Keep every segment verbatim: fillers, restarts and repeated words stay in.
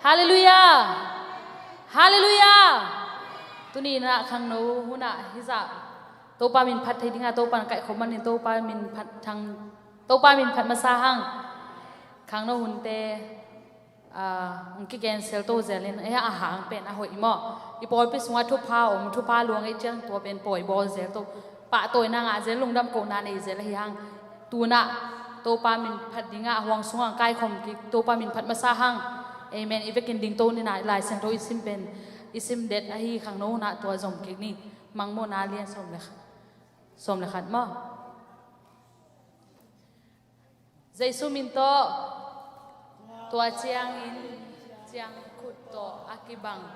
Halleluiah. Halleluiah. Tuni in ah khangno hun ah hizah Topa min phat thei dingah Topa in kaihkhop manin Topa min phat thang, Topa min phat masa hang. Khangno hunte, ah, hong kigen sel to zel in, eh, a hang pen a hoih maw? I pawlpi sungah thupha om, thupha luang ei ciang tua pen pawi bawl zel to. Pahtawina ngah zel, lungdam kohna nei zel ahi hang. Tunah Topa min phat dingah huang sungah kaikhawm kik, Topa min phat masa hang. Amen. I vekin ding to ni, na Lai Siangtho i sim pen, i sim det ahi khangno hun ah tua zom kik ni. Mangmuhna lian sawm le khat, sawm le khat maw? Jesu min tawh, tua ciangin ciangkhut tawh a kibang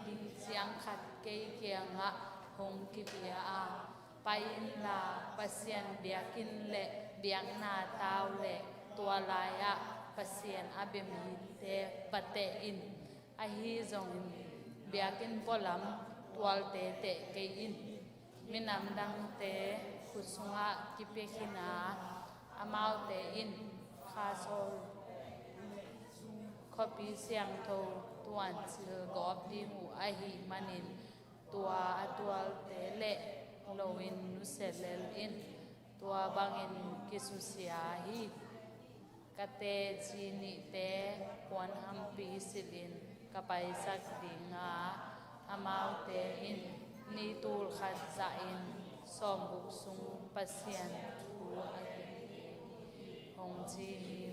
ding ciang khat kei kiangah hong kipia a, pai inla Pasian biakinn le biakna tau le tua lai-ah Pasian a bia mite va teh in. Ahi zongin biakinn pualam tualte teh kei in. Minam dangte khut sungah kipia khin a, amaute in kha sawl khuapi siangtho tuancil gawp ding uh ahih manin tua a tualte leh lo-in nusia lel in. Tua bangin kisusia hi. Ka teci nihte puan hampi silhin ka paisak ding a, amaute in ni tul khat zahin sawmguk sung Pasian thu a gen hong ci hi.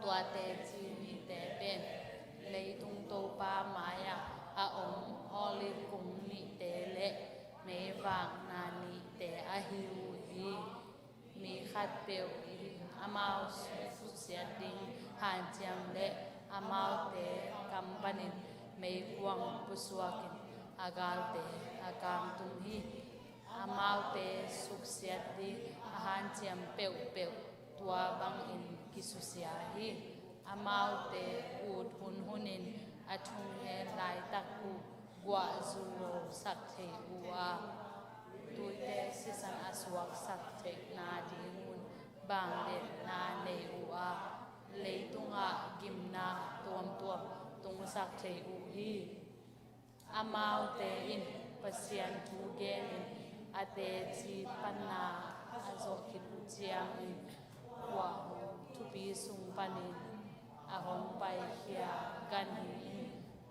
Tua teci nihte pen leitung Topa mai-ah a om olive kung nihte le meivakna nihte ahi uh hi. Mi khatpeuh in amau suksiat ding hanciam le amaute kam panin meikuang pusuakin a galte a kangtum hi. Amaute suksiat ding a hanciam peuhpeuh tua bangin kisusia hi. Amaute ut hunhunin a thungen laitak uh guahzul lo sak thei uh a, tuite sisan a suaksak theihna dingun bangdetna nei uh a, leitungah gimna tuamtuam tungsak thei uh hi. Amaute in Pasian thu genin a teci panna a zawh khit uh ciangin khuahun thupi sung panin a hong paikhia ganhing in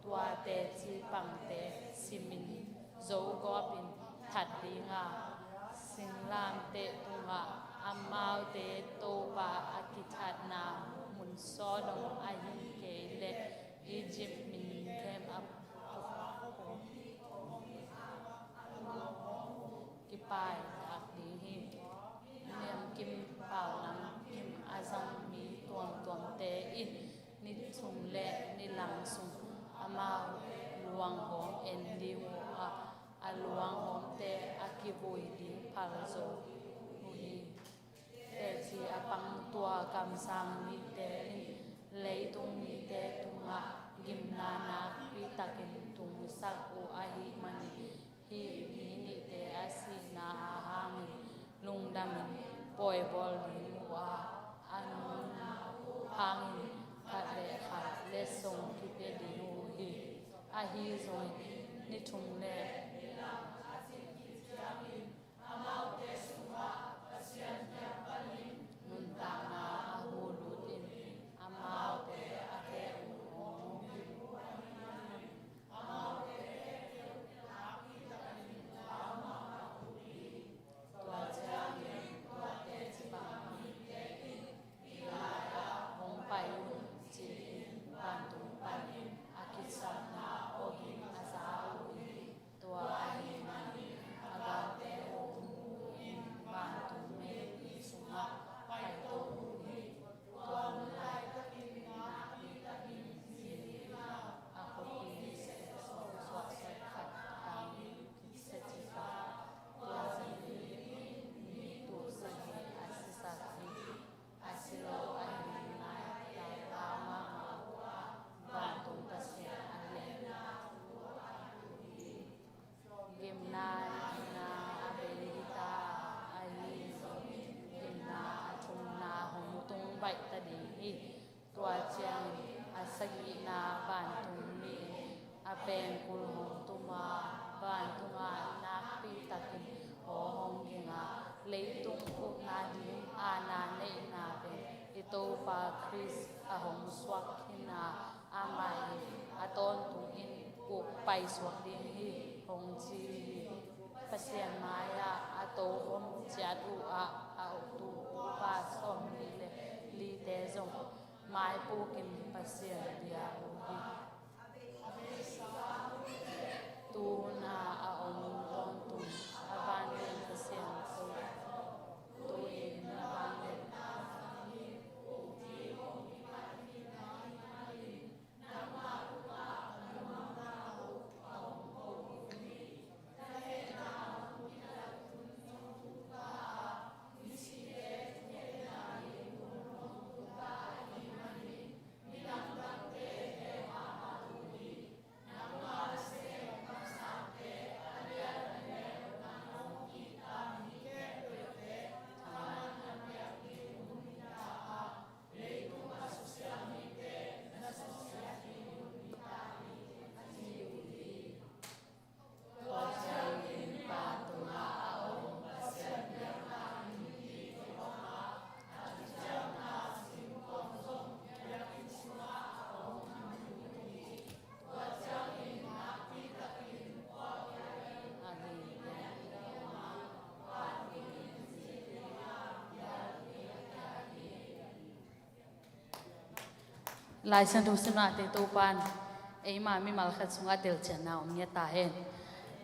tua teci pangte simin zogawpin that ding a, singlamteh tungah amaute Topa a kithatna mun Sodom ahi kei leh Egypt min khem a kipaihtak ding hi. Niamkim paulam kim a zang mi tuamtuamte in ni thum le ni lang sung amau luanghawm en ding uh a, a luanghawmte a kivui ding phal zo uh hi. Teci a pang tua kamsang mite in leitung mite tungah gimna nakpi takin tungsak uh ahih manin hih mi nihte a sihna a hangin lungdamin pawibawl ding uh a, a nunna hangin khat le khat letsong kipia ding uh hi. Ahi zongin ni thum le nuntakna a hu lutin amaute a khe uh hong tua ciangin tua teci pang mite in hih lai-ah hong pai un ci-in vantung panin a kisapna awging a za uh hi. Tua ahih manin a galte sagihna vantungmi in a pengkul hong tum a, vantungah nakpi takin aw hong ging a, leitung ukna ding aana neihna pen i Topa Khrist a hong suak khin a, amah in a tawntungin uk paisuak ding hi, hong ci hi. Pasian mai-ah a tokhom ciat uh ah a uktu upa sawmnih le lite zong maipukin Pasian bia uh hi. Tuna a om tawntung a vanglian Pasian ko, tu-in a vanglian Lai Siangtho simnate Topan eima mimal khat sungah telcianna om ngiat ta hen.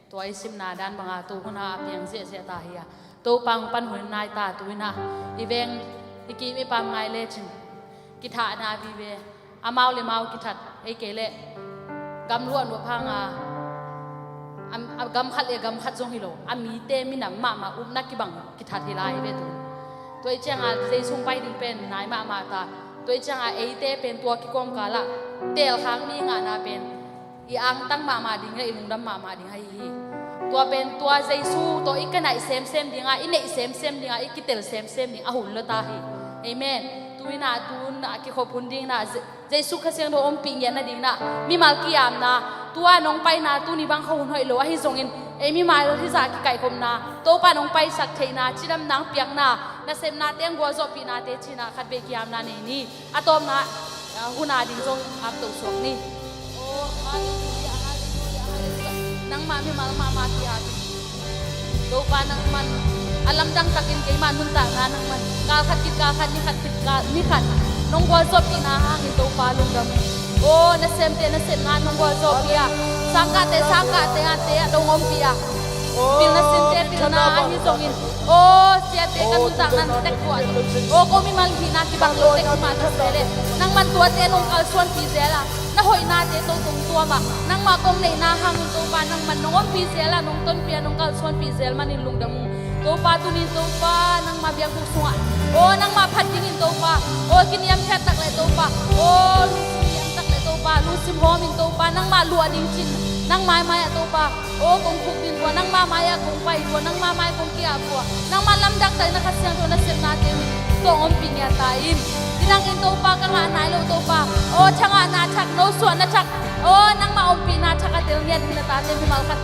Tua i simna dan banga tu huna a piang ziahziah ta hi a, Topa hong pan hun nai ta, tu-in ah i veng i kim i pam ngai lecin kithahna vive, amau le mau kithat, ei kei leh gam luahluah phanga a, a gam khat le gam khat zong hi lo, a mite minam mahmah upna kibang kithat hi lai ve tu. Tua i cianga Jesu hong pai ding pen nai mahmah ta. Tua i cianga eite pen tua kikawmkalah teelkhak mi ngahna pen i angtang mahmah ding le i lungdam mahmah ding ahi hi. Tua pen tua Jesu tawh i ka naih semsem dinga, i neih semsem dinga, i kitel semsem ding a hun lua ta hi. Amen. Tu-in ah, tu-in ah kikhop hun dingin ah Je-, Jesu Kha Siangtho ompih ngiat nadingin ah mimal kiamna, tua nong paina tuni bang kha hun hoih lo ahi zongin, ei mimal hizah kikaihkhopna, Topa nong paisak theihna, cidamna hong piakna, nasepnate hong gualzawhpihnate ci-in ah khatvei kiamna nei ni. A tawpna, ah, huna ding zong apto suak ni. Oh, halleluiah, halleluiah, halleluiah. Nangmah mimal mahmah kiam hi. Topa nangman a lamdang takin keima nuntakna nangman kal khat khit kal khat, ni khat khit kal ni khat nong gualzawhpihna hangin Topa lungdam. Oh, nasemte nasepna nong gualzawhpih a, sangkahte sangkahte ate ah dong ompih a, pilna sinte pilna ahi zongin, oh, siate ka nuntak nan tek tuah, oh, ko mimal hihna kibang lo tek himah ta se leh nangman tuate nong kalsuanpih zel a, na hoihnate tawh tungtuam ah nangmah kong neihna hangin Topa nangman nong ompih zel a, nong tonpih a, nong kalsuanpih zel manin lungdam ung. Topa tunin Topa nangmah biakbuk sungah, oh, nangmah phat dingin Topa, oh, kiniamkhiat tak leh Topa, oh, lungsim liam tak leh Topa, lungsim hawmin Topa nangmah luah ding cin nang maimai ah Topa, oh, kong khuk ding tua, nangmah mai-ah kong pai tua, nangmah mai kong kiah tua, nangmah lamdang takin na Kha Siangtho nasepnate tawh ompih ngiat ta in. Inang in Topa ka ngah nai lo Topa, oh, thangahna thak, nosuahna thak, oh, nangmah ompihna thak a tel ngiat in na tate mimal khat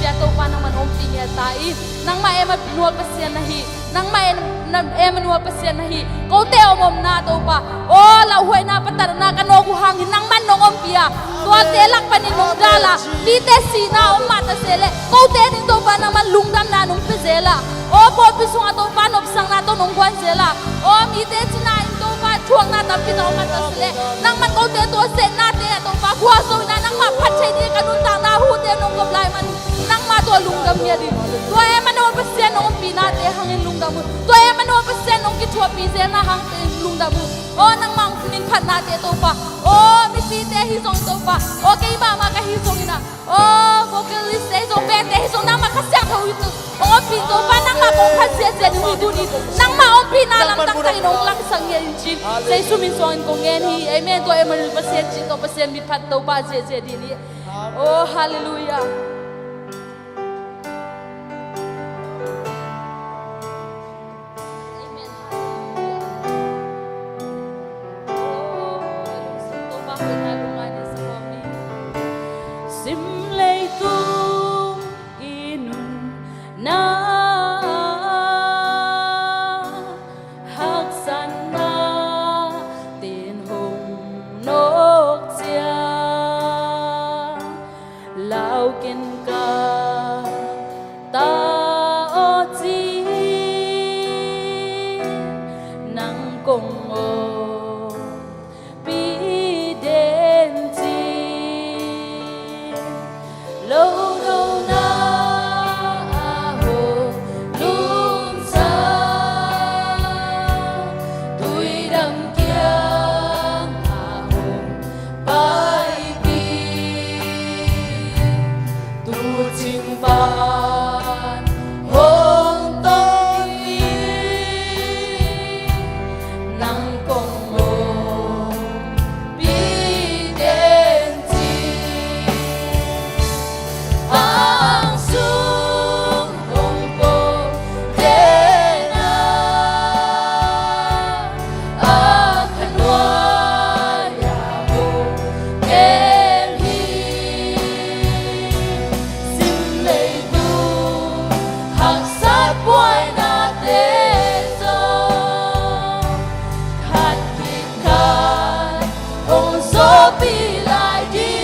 cia Topa nangman ompih ngiat ta in. Nangmah Emmanuel Pasian na hi. Nangmah Em-, na-, Emmanuel Pasian na hi. Kote omomna Topa, oh, lauhuaina patatna ka nawk uh hangin nangman nong ompih a, tuate lak panin nong dal a, mite sihna om mah ta se leh kote ning Topa nangman lungdamna nong pia zel a, oh, pawlpi sungah Topa nopsakna tawh nong guan zel a, oh, mite cina in Topa thuakna tampi tawh om mah ta se leh nangman kote tua zehnate ah Topa gualzo in ah nangmah phat thei ding ka nuntakna hute nong gawp lai man nangmah tua lungdam ngiat in. Tua Emmanuel Pasian nong ompihnate hangin lungdam un. Tua Emmanuel Pasian nong kithuahpih zelna hangin lungdam un. Oh, nangmah min phatnate Topa, oh, mipite hi zong Topa, oh, keimah mah ka hi zongin ah, oh, vocalist te hi zong, band te hi zong, nangmah Kha Siangtho hi zong hong ompih Topa, nangmah kong phat ziahziah ding uh hi tuni. Nangmah ompihna lamdang takin hong langsak ngiat in ci-in Jesu min suangin kong ngen hi. Amen. Tua Emmanuel Pasian cih tawh Pasian min phat Topa ziahziah ding hi. Oh, halleluiah. Amen. Halleluiah. Oh, lungsim Topa Sim leitung i nunna haksatna ten hong nawk ciang, lau ken ka ta aw ci, nang kong aw pi den ci. Lo lo na a hong lungsa, tuidam kiang a hong paipih, tu cing pan hong tong hi, nang kong aw pi den ci. Ang sung hong pom den a, a khanuai a hong kem hi. Sim leitung haksat buainate zong, khat khit khat hong sawpih lai ding.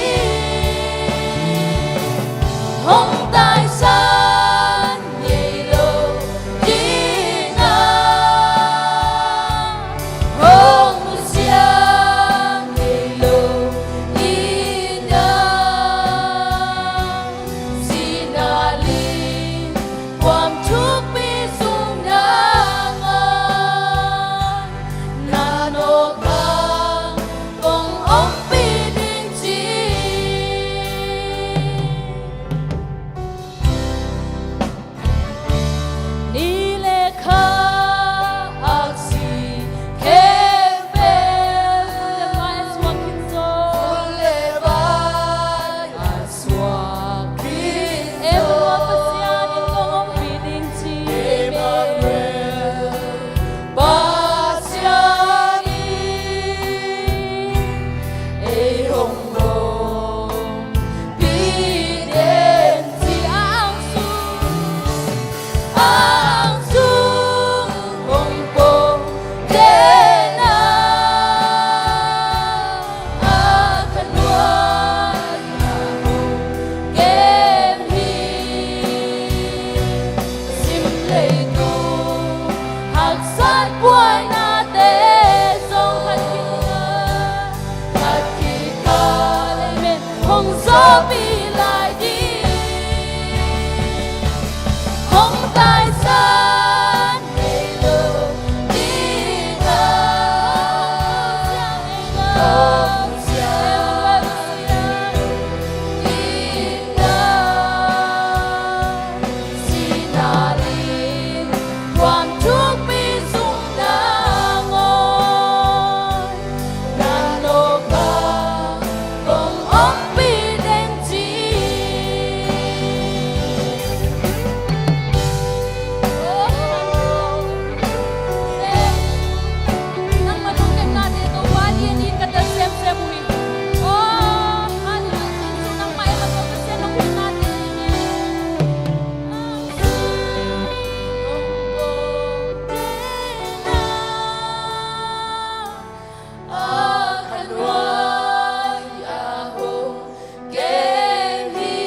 Hong taisan ngei lo ding a, hong nusia ngei lo ding a, sihna lim kuam thukpi sung nangawn, na nawk a kong ompih ding ci. Ni le kha aksi khempeuh, vun le vai a suak khin zaw, vun le vai a suak khin zaw, Emmanuel Pasian in kong ompih ding ci. Emmanuel Pasian in ei hong ompih den ci. Ang sung, ang sung hong pom den a, a khanuai a hong kem hi. Sim leitung haksat buainate zong, khat khit khat, khat khit khat, amen, hong sawpih lai ding. Hong taisan ngei lo ding a, hong siang ngei lo ding a, sihna lim kuam thukpi sung nangawn, na nawk a kong ompih den ci. Nangmah thong kepnate Topa lian in ka tel semsem uh hi. Oh, hallelujah. Nangmah e, ka tel semsem thong kepnate hi. A khanuai a hong kem hi.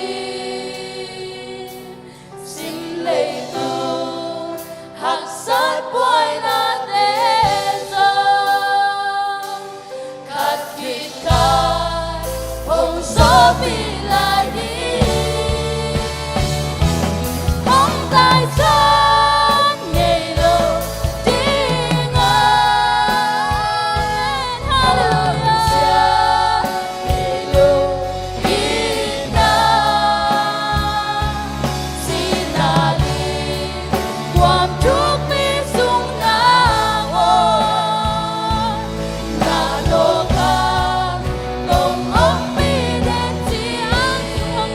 Sim leitung haksat buainate zong, khat khit khat hong sawpih lai ding. Hong taisan ngei lo ding a, amen, hallelujah, ngei lo ding a, sihna lim kuam thukpi sung nangawn, na nawk a kong ompih den ci. Ang sung hong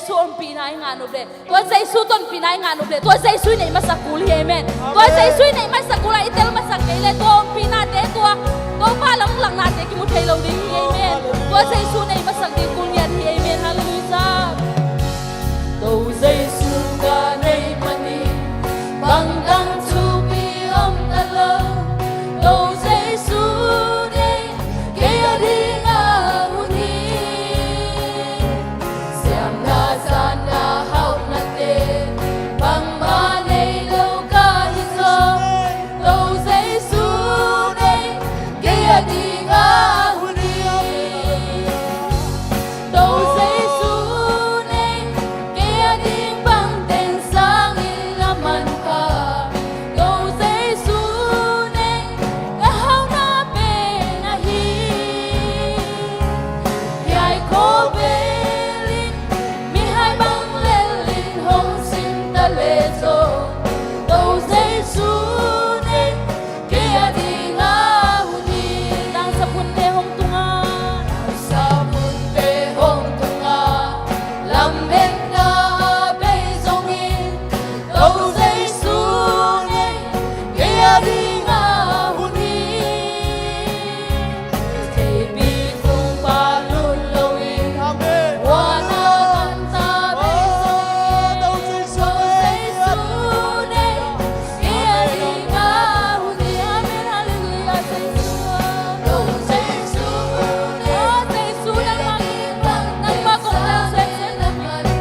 Tua ompihna i ngah nop leh, tua Jesu tonpihna i ngah nop leh, tua Jesu i neih masak kul hi, amen. Tua Jesu i neih masak kul a i tel masak kei leh, tua ompihnate, tua Topa lamlaknate kimu thei lo ding hi, amen. Tua Jesu neih masak ding kul ngiat hi, amen. Halleluijah. Tua Jesu ka neih manin bang dang thupi om ta lo. Tua Jesu neih kei a ding a hun hi. Siamna, sanna, hauhnate bangmah nei lo ka hi zong, tua Jesu neih kei a ding a hun hi. Tua Jesu neih kei a ding bang teng sangin a manpha. Tua Jesu neih ka hauhna pen ahi. Hiai khawvel in mihai bang lel in hong sim ta leh zong, tua Jesu neih kei a ding a hun hi. Tang saphunte hong tung a, tang saphunte hong tung a, lametna bei zongin, tua Jesu neih kei a ding a hun hi. Theipi kung pa lut lo in, amen, huan a ganta bei zongin, tua Jesu neih kei a ding a hun hi. Amen. Halleluijah. Jesu. Tua Jesu neih. Aw Jesu, nangmah, nangmah kong tel semsem.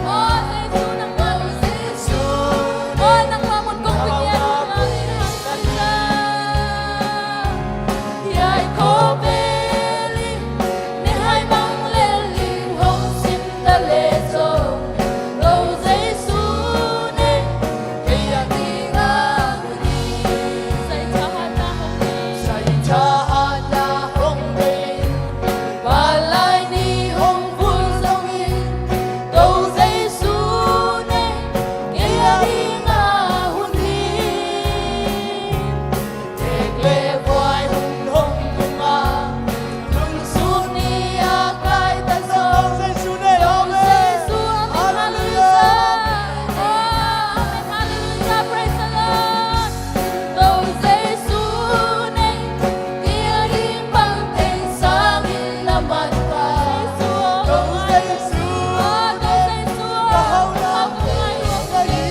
Aw Jesu, nangmah. Aw nangmah mun kong pia. Amen. Halleluijah. Hiai khawvel in mihai bang lel in hong sim ta leh zong, tua Jesu neih kei a ding a hun hi. Zaitha hatna hong bei. Zaitha hatna hong bei. Vanlai ni hong vul zongin, tua Jesu neih kei a ding a hun hi. Tek le vuai hun hong tung a, lungsim ni a kai ta zong, tua Jesu neih. Amen. Halleluijah. Amen. Halleluijah. Praise the Lord. Tua Jesu neih kei a ding bang teng sangin a manpha. Tua Jesu neih ka hauhna pen ahi.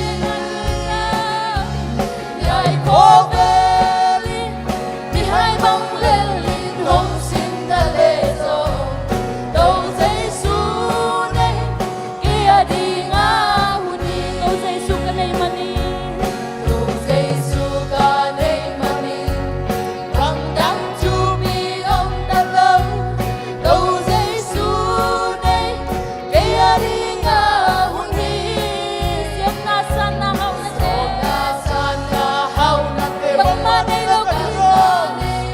Hiai khawvel in mihai bang lel in hong sim ta leh zong, tua Jesu neih kei a ding a hun hi. Tua Jesu ka neih manin, tua Jesu ka neih manin bang dang thupi om ta lo. Tua Jesu neih kei a ding a hun hi. Siamna, sanna, hauhnate, siamna, sanna, hauhnate bangmah nei lo ka hi zong.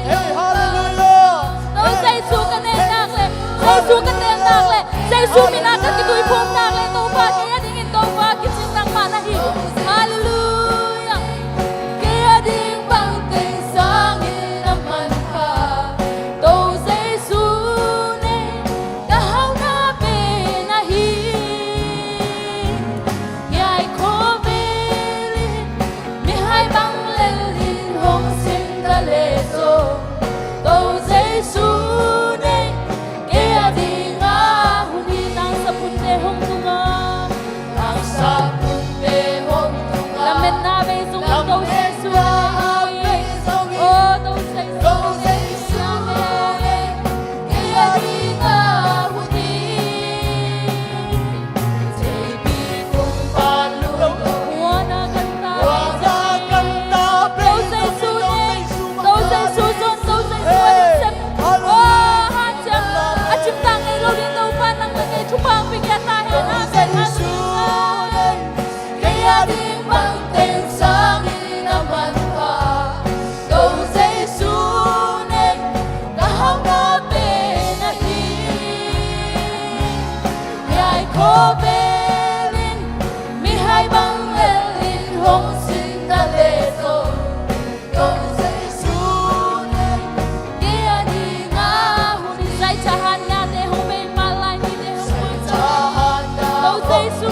Hey, halleluijah. Tua Jesu ka neih nak leh, Jesu ka tel nak leh, Jesu min a ka kituiphum nak leh, Topa kei a dingin Topa kicin nangmah na hi. Halleluijah. Kei a ding bang teng sangin a manpha, tua Jesu neih ka hauhna pen ahi. Hiai khawvel in mihai bang lel in hong sim ta leh zong, tua Jesu neih kei a ding a hun hi. Tang saphunte hong tung a, tang saphunte hong tung a, lametna bei zongin, tua Jesu neih. Aw tua Jesu neih kei a ding a hun hi. Theipi kung pa lut lo in, huan a ganta, huan a ganta bei zongin, tua Jesu neih. Tua Jesu zong, tua Jesu a lungsim, aw hanciam a cimtak ngei lo ding Topa nang le kei thupha hong pia ta hen. Amen. Halleluijah. Kei a ding bang teng sangin a manpha, tua Jesu neih ka hauhna pen ahi. Hiai khawvel in mihai bang lel in hong sim ta leh zong, tua Jesu neih kei a ding a hun hi. Zaitha hatnate hong bei, vanlai nite hong vul zong, tua Jesu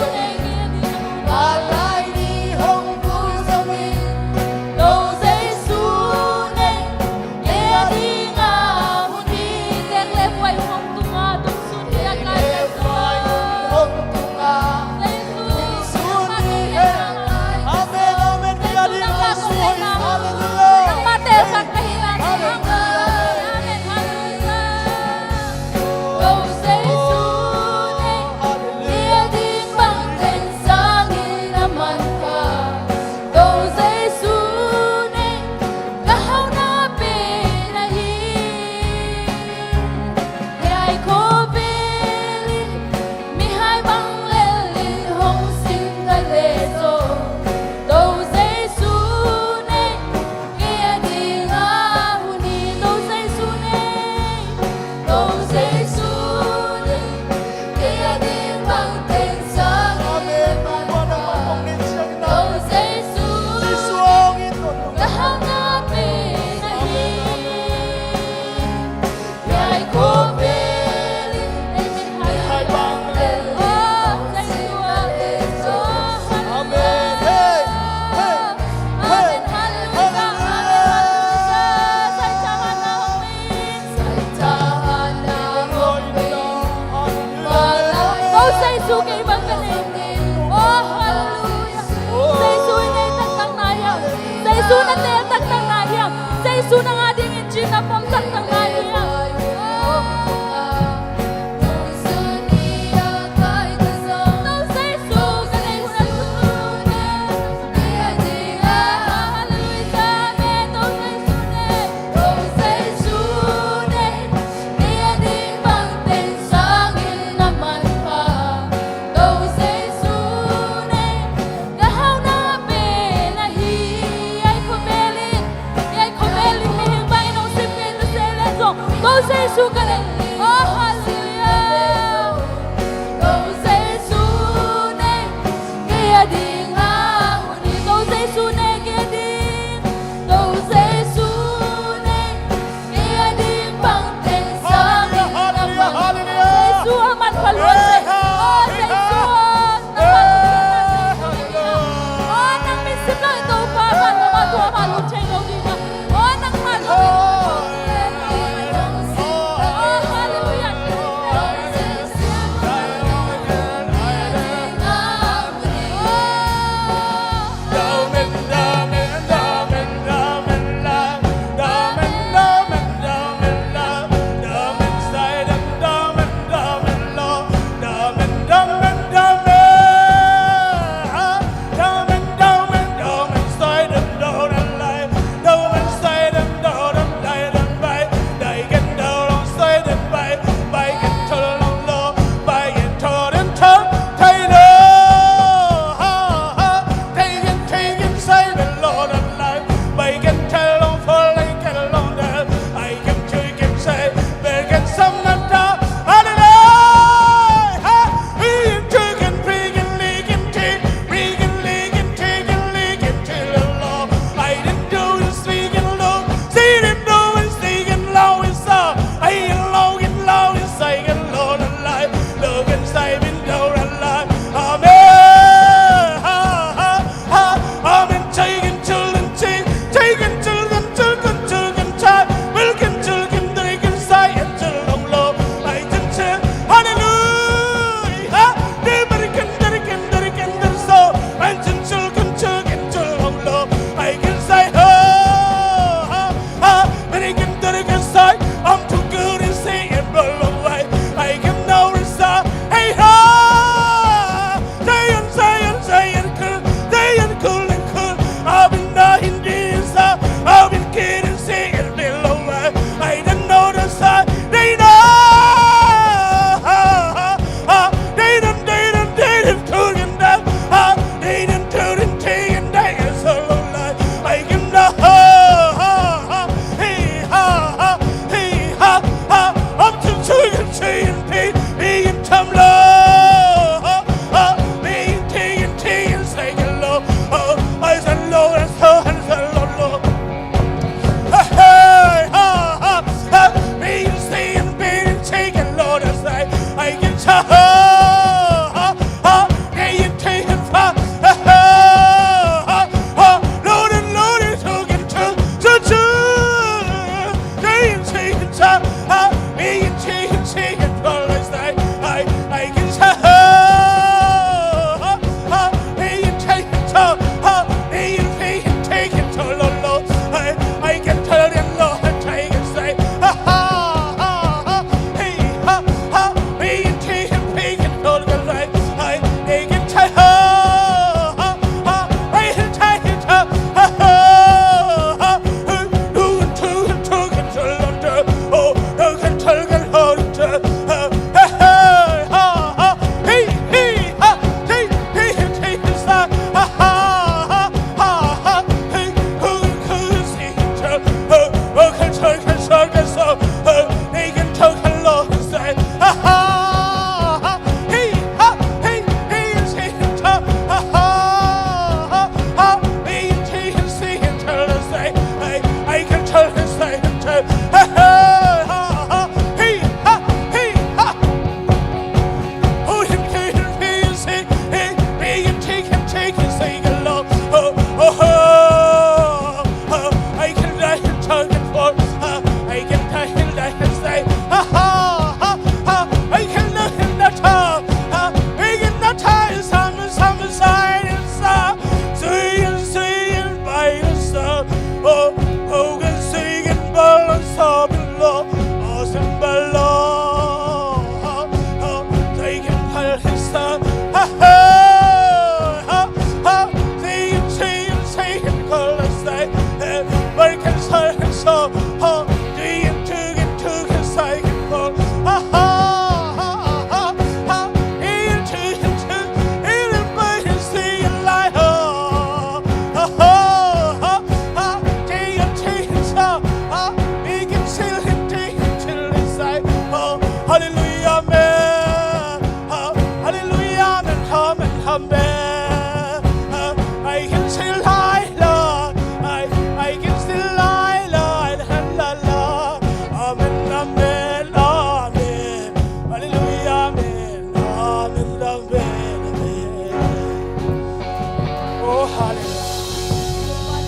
Jesu na teel taktak nai hiam? Jesu nang adingin cina pom taktak nai hiam? Jesu ka nei hun a lutlut. Halleluia, amen. Jesu nei. Jesu nei. Ei a ding bang teng sangin na manpha. Jesu nei. Ka hauhna pen ahi. Ei khawvel in, ei khawvel in mihing bangin hong sim kei ta se leh zong, Jesu ka nei. Oh, halleluia. Jesu nei. Kei a ding a hun hi. Jesu nei kei a ding. Jesu nei. Kei a ding bang teng sangin na manpha. Jesu a manpha lua se. Oh, Jesu a manpha lua se. Oh, nang min sim lo in Topa, man lo, man tua, man lo, thei lo ding a. Oh, nang man lo. Oh,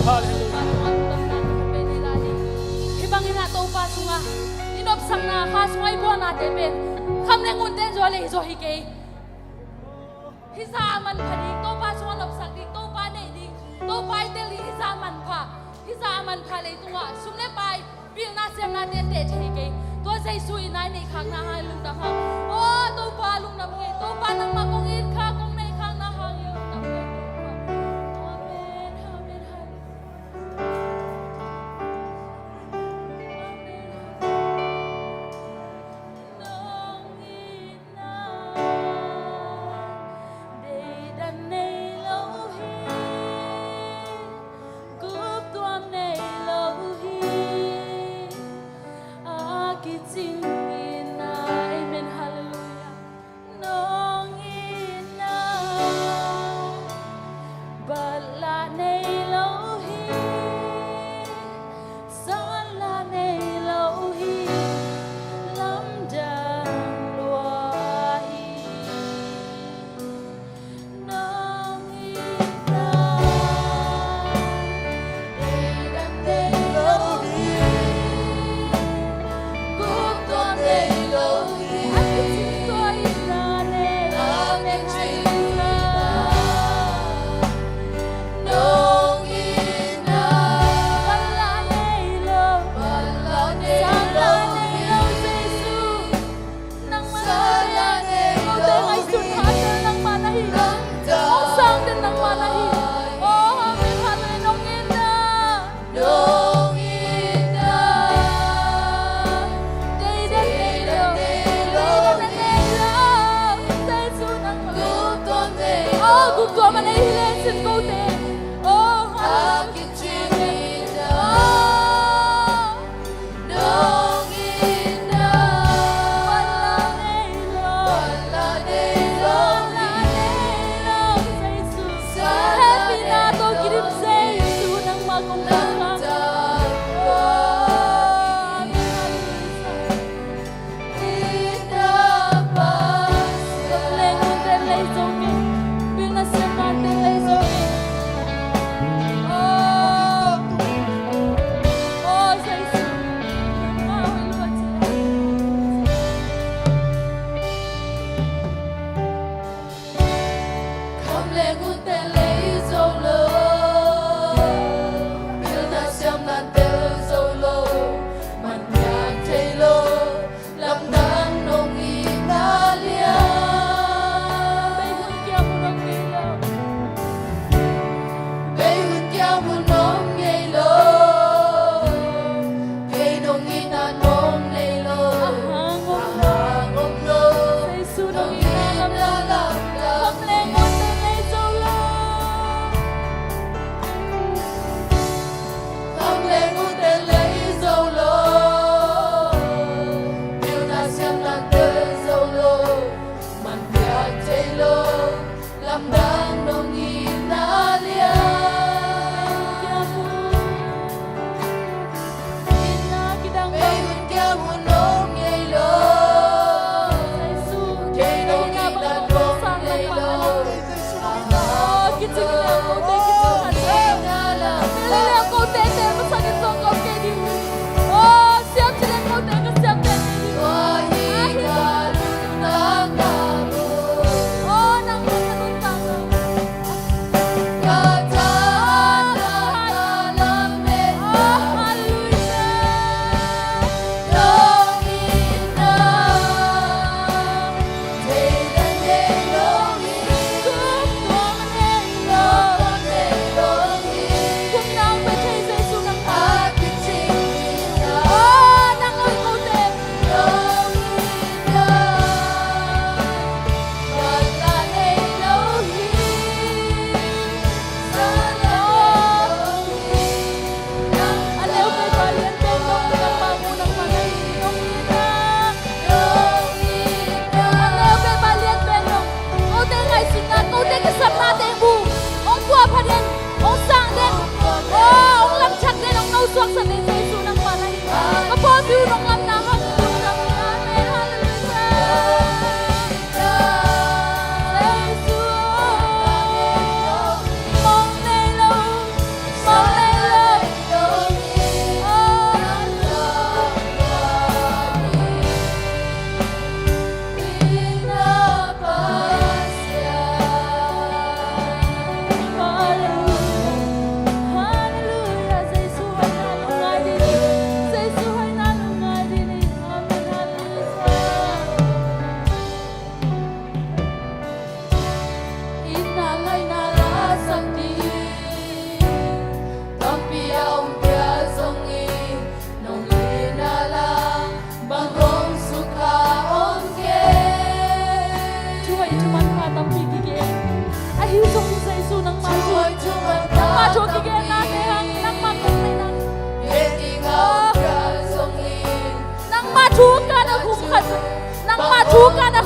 Halleluiah. Topa tungah lungdamna kong pen hi lai ding. Hih bangin ah Topa sungah i nopsakna, kha sungah i buangnate pen kham le ngun ten zaw le hi zaw hi kei. Hih zah a manpha ding, Topa sungah nopsak ding, Topa neih ding, Topa i tel ding, hih zah a manpha. Hih zah a manpha, leitungah sum le pai, pilna siamnate teh thei kei. Tua Jesu in a i neihkhakna hangin lungdam hang. Aw Topa, lungdam kei. Topa, nangmah kong itkhak, kong neihkhakna hangin lungdam kei Topa. Amen, amen, halleluiah. Amen. Nong itna deidan nei lo hi, guptuam nei lo hi, a kicing itna. Amen, halleluiah. Nong itna bat lah nei lo hi, sawt lah nei lo hi, lamdang lua hi. Nong itna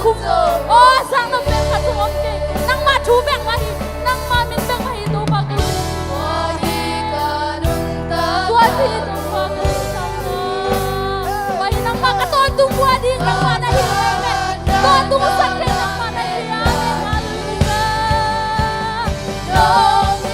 Aw, sang no pek khat zong om kei. Nangmah thu bek mah hi. Nangmah min bek mah hi, Topa ka lungdam. Tua hi Topa ka lungdam. Tua hi nangmah ka tawntung bua ding nangmah na hi. Amen. Tawntung sak ding nangmah na hi. Amen. Halleluijah.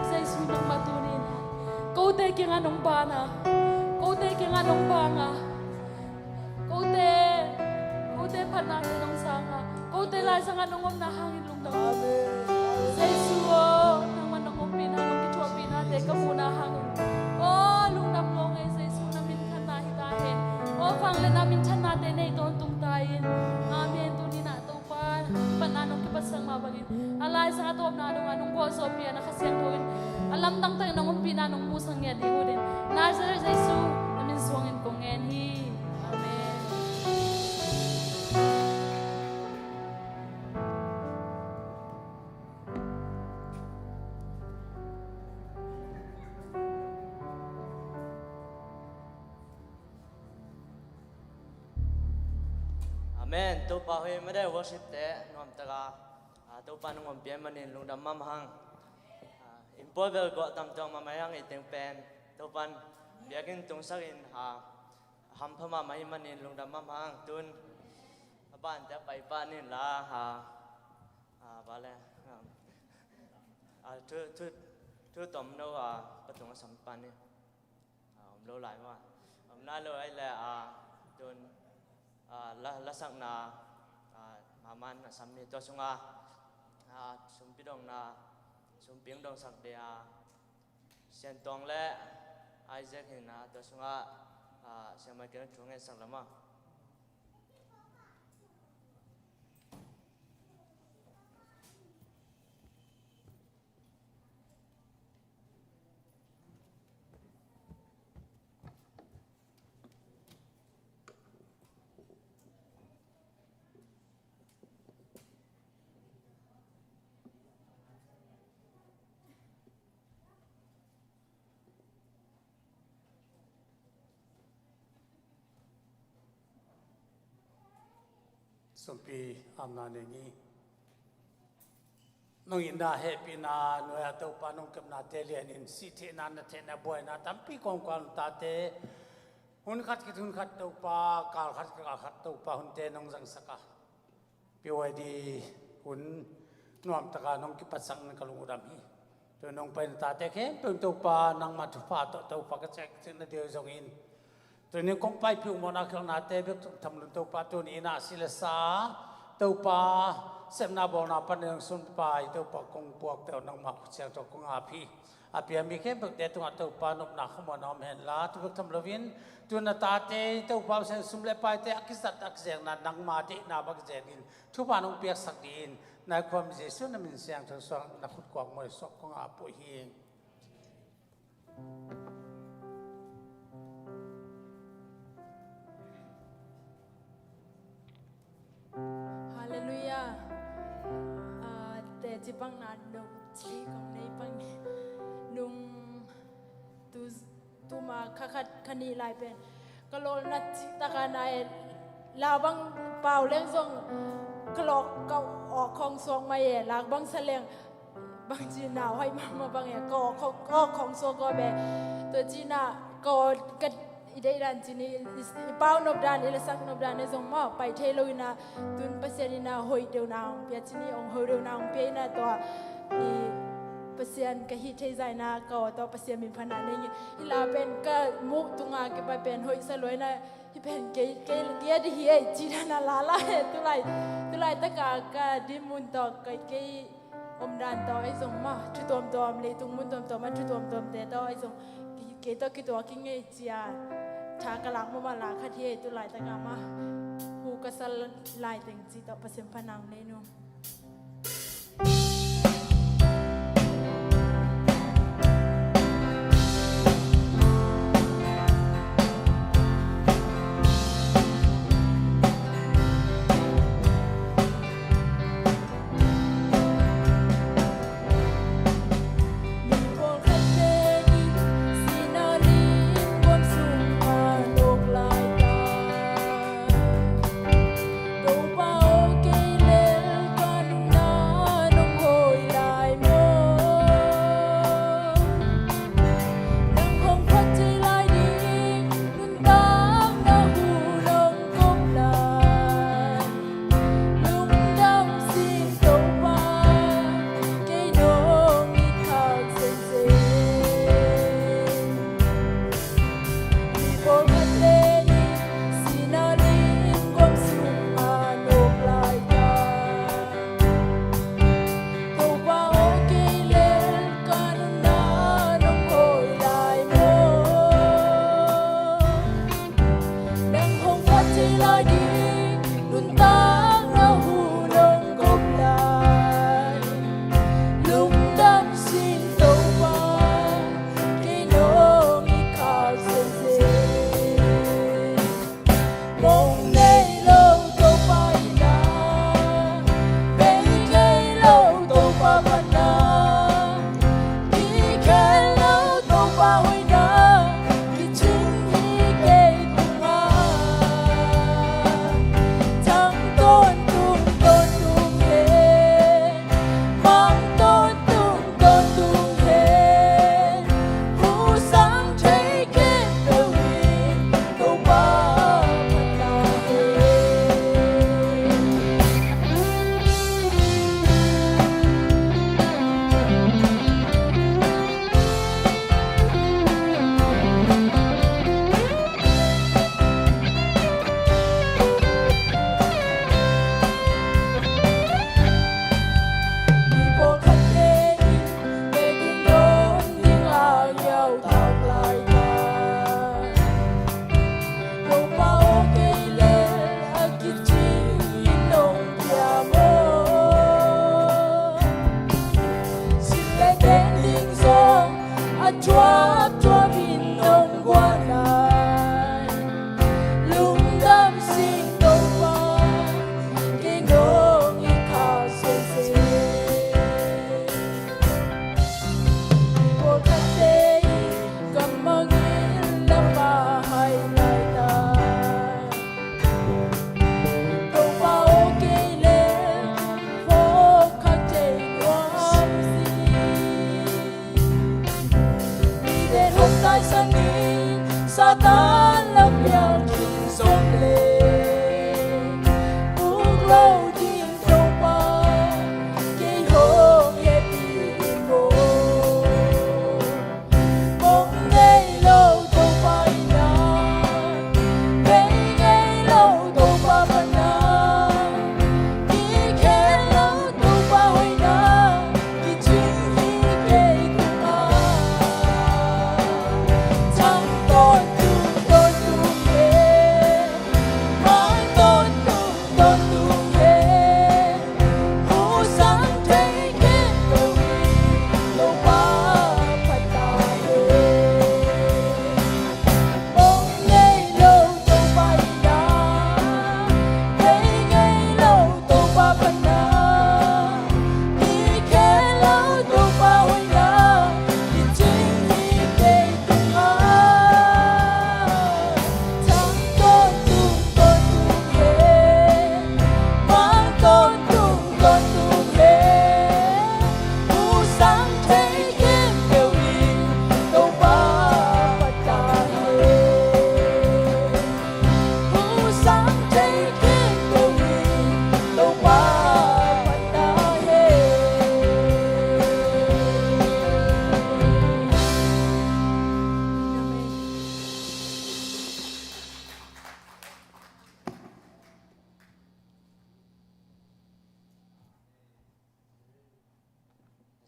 Jesu nangmah tunin kote kiangah nong bang a, kote kiangah nong bang a, kote, kote phatnate nong sang a, kote laisangah nong omna hangin lungdam. Amen. Jesu aw, nangmah nong ompihna, nong kithuahpihnate ka muhna hangin, aw, lungdam lo ngei. Jesu na min khanna hi ta hen. Aw, vangliatna minthannate nei tawntung ta in. Amen. Tuni-in ah Topa, kipatna nong kipatsak mah bangin, a laisang a tawpna dongah nong gualzawhpih a, na Kha Siangtho in a lamdang takin nong ompihna nong musak ngiat ding uh in, Nazareth Jesu na min suangin kong ngen hi. Amen. Amen. Topa hoih mah e, worship te nuamtak a, a, Topa nong ompih ahih manin lungdam mahmah hang. A, inn pawl bel gawh tam tuak mahmah hang, ei teng pen Topa'n biakinn tungsak in, a, hampha mahmah ahih manin lungdam mahmah hang. Tun a bante a pai pah ni in la, a, a, bang le, a, a, thu, thu, thu tomno, a, patung a sam pah ni. A, om lo lai maw. Om nai lo ahih leh, a, tun, a, la, lasakna, a, mahmah in a sam ni. Tua sungah, a, sumpi dongna, sumpi hong dongsak ding, a, Sian Tawng le Isaac hi in, a, tua sungah, a, Sian Michael in thu ngetsak leh maw. Sumpi, amna nei ni. Nong itna hehpihna nuai-ah Topa nong kepnate lianin, sih theihna, na theihna, buaina tampi kawmkal om tate, hun khat khit hun khat Topa, kal khat khit kal khat Topa hunte nong zangsak a, P Y D hun nuamtaka nong kipatsak in ka lungdam hi. Tun hong pai na tate khempeuh in Topa nangmah thupha tawh Topa ka cek cihna deuh zongin, tuni kong paipih uh mawhna khialhnate bek thamlun Topa, tuni in ah si le sa Topa sepna bawlna pan hong sunpai Topa kong puakte uh nangmah khut siangtho kong ap hi. A piami khempeuhte tungah Topa nopna khuamuanna om henla, tu bek tham loin tun na tate Topa uh siang sum le paite a kizat a kizengna nangma deihna bang zen in thupha nong piaksak dih in, nai khuam Jesu na min siangtho suang na khut kuak mual suak kong ap uh hi. Halleluiah. Ah, teci pang na no ci kong nei pang nung tu tuma kha khat kha nih lai pen ka lawlna cih taka na e, la bang pau leng zong ka lawk ka awk khong suak mai e, lak bang sa leng bang ci na hoih mahmah bang e, ka awk khong, ka awk khong suak aw be. Tua ci na ka awk ka i deih dan ci ni, i, i pau nop dan, i lasak nop dan e zong mah pai thei lo ina, tun Pasian ina hoih deuhna hong pia ci ni, hong hoih deuhna hong pia ina tua i Pasian ka hih thei zaina ka aw tawh Pasian min phan a nei ngi. Hih la pen ka muh tunga kipai pen hoih sa luai na, hih pen kei, kei, kei a di hi ei ci dan a la la he. Tulai, tulai taka ka dinmun tawh kei, kei omdan tawh ei zong mah thu tuamtuam, leitung mun tuamtuam a thu tuamtuamte tawh ei zong kei, kei tawh kituak hi ngei cia tha ka lak mah mah la khat hi ei. Tulai taka mah hu ka sa lai teng ci tawh Pasian phan a hong nei nu.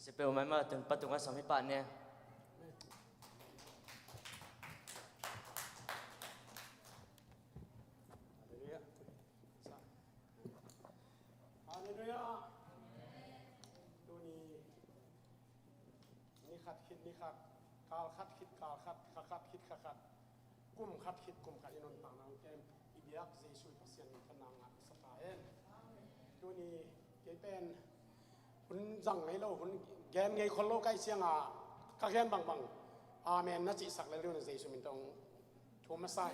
Siapa umai ma tun patung asam hi pah ne. Halleluiah. Tuni ni khat khit ni khat, kal khat khit kal khat, kha khat khit kha khat, kum khat khit kum khat i nuntakna hong kem i biak Jesu i Pasian min khat nang ngah sa ta hen. Tuni kei pen hun zang ngei lo, hun gen ngei khol lo ka hih ciangin ka gen bangbang amen na cihsak lel ding un Jesu min tawh thu a masa hi.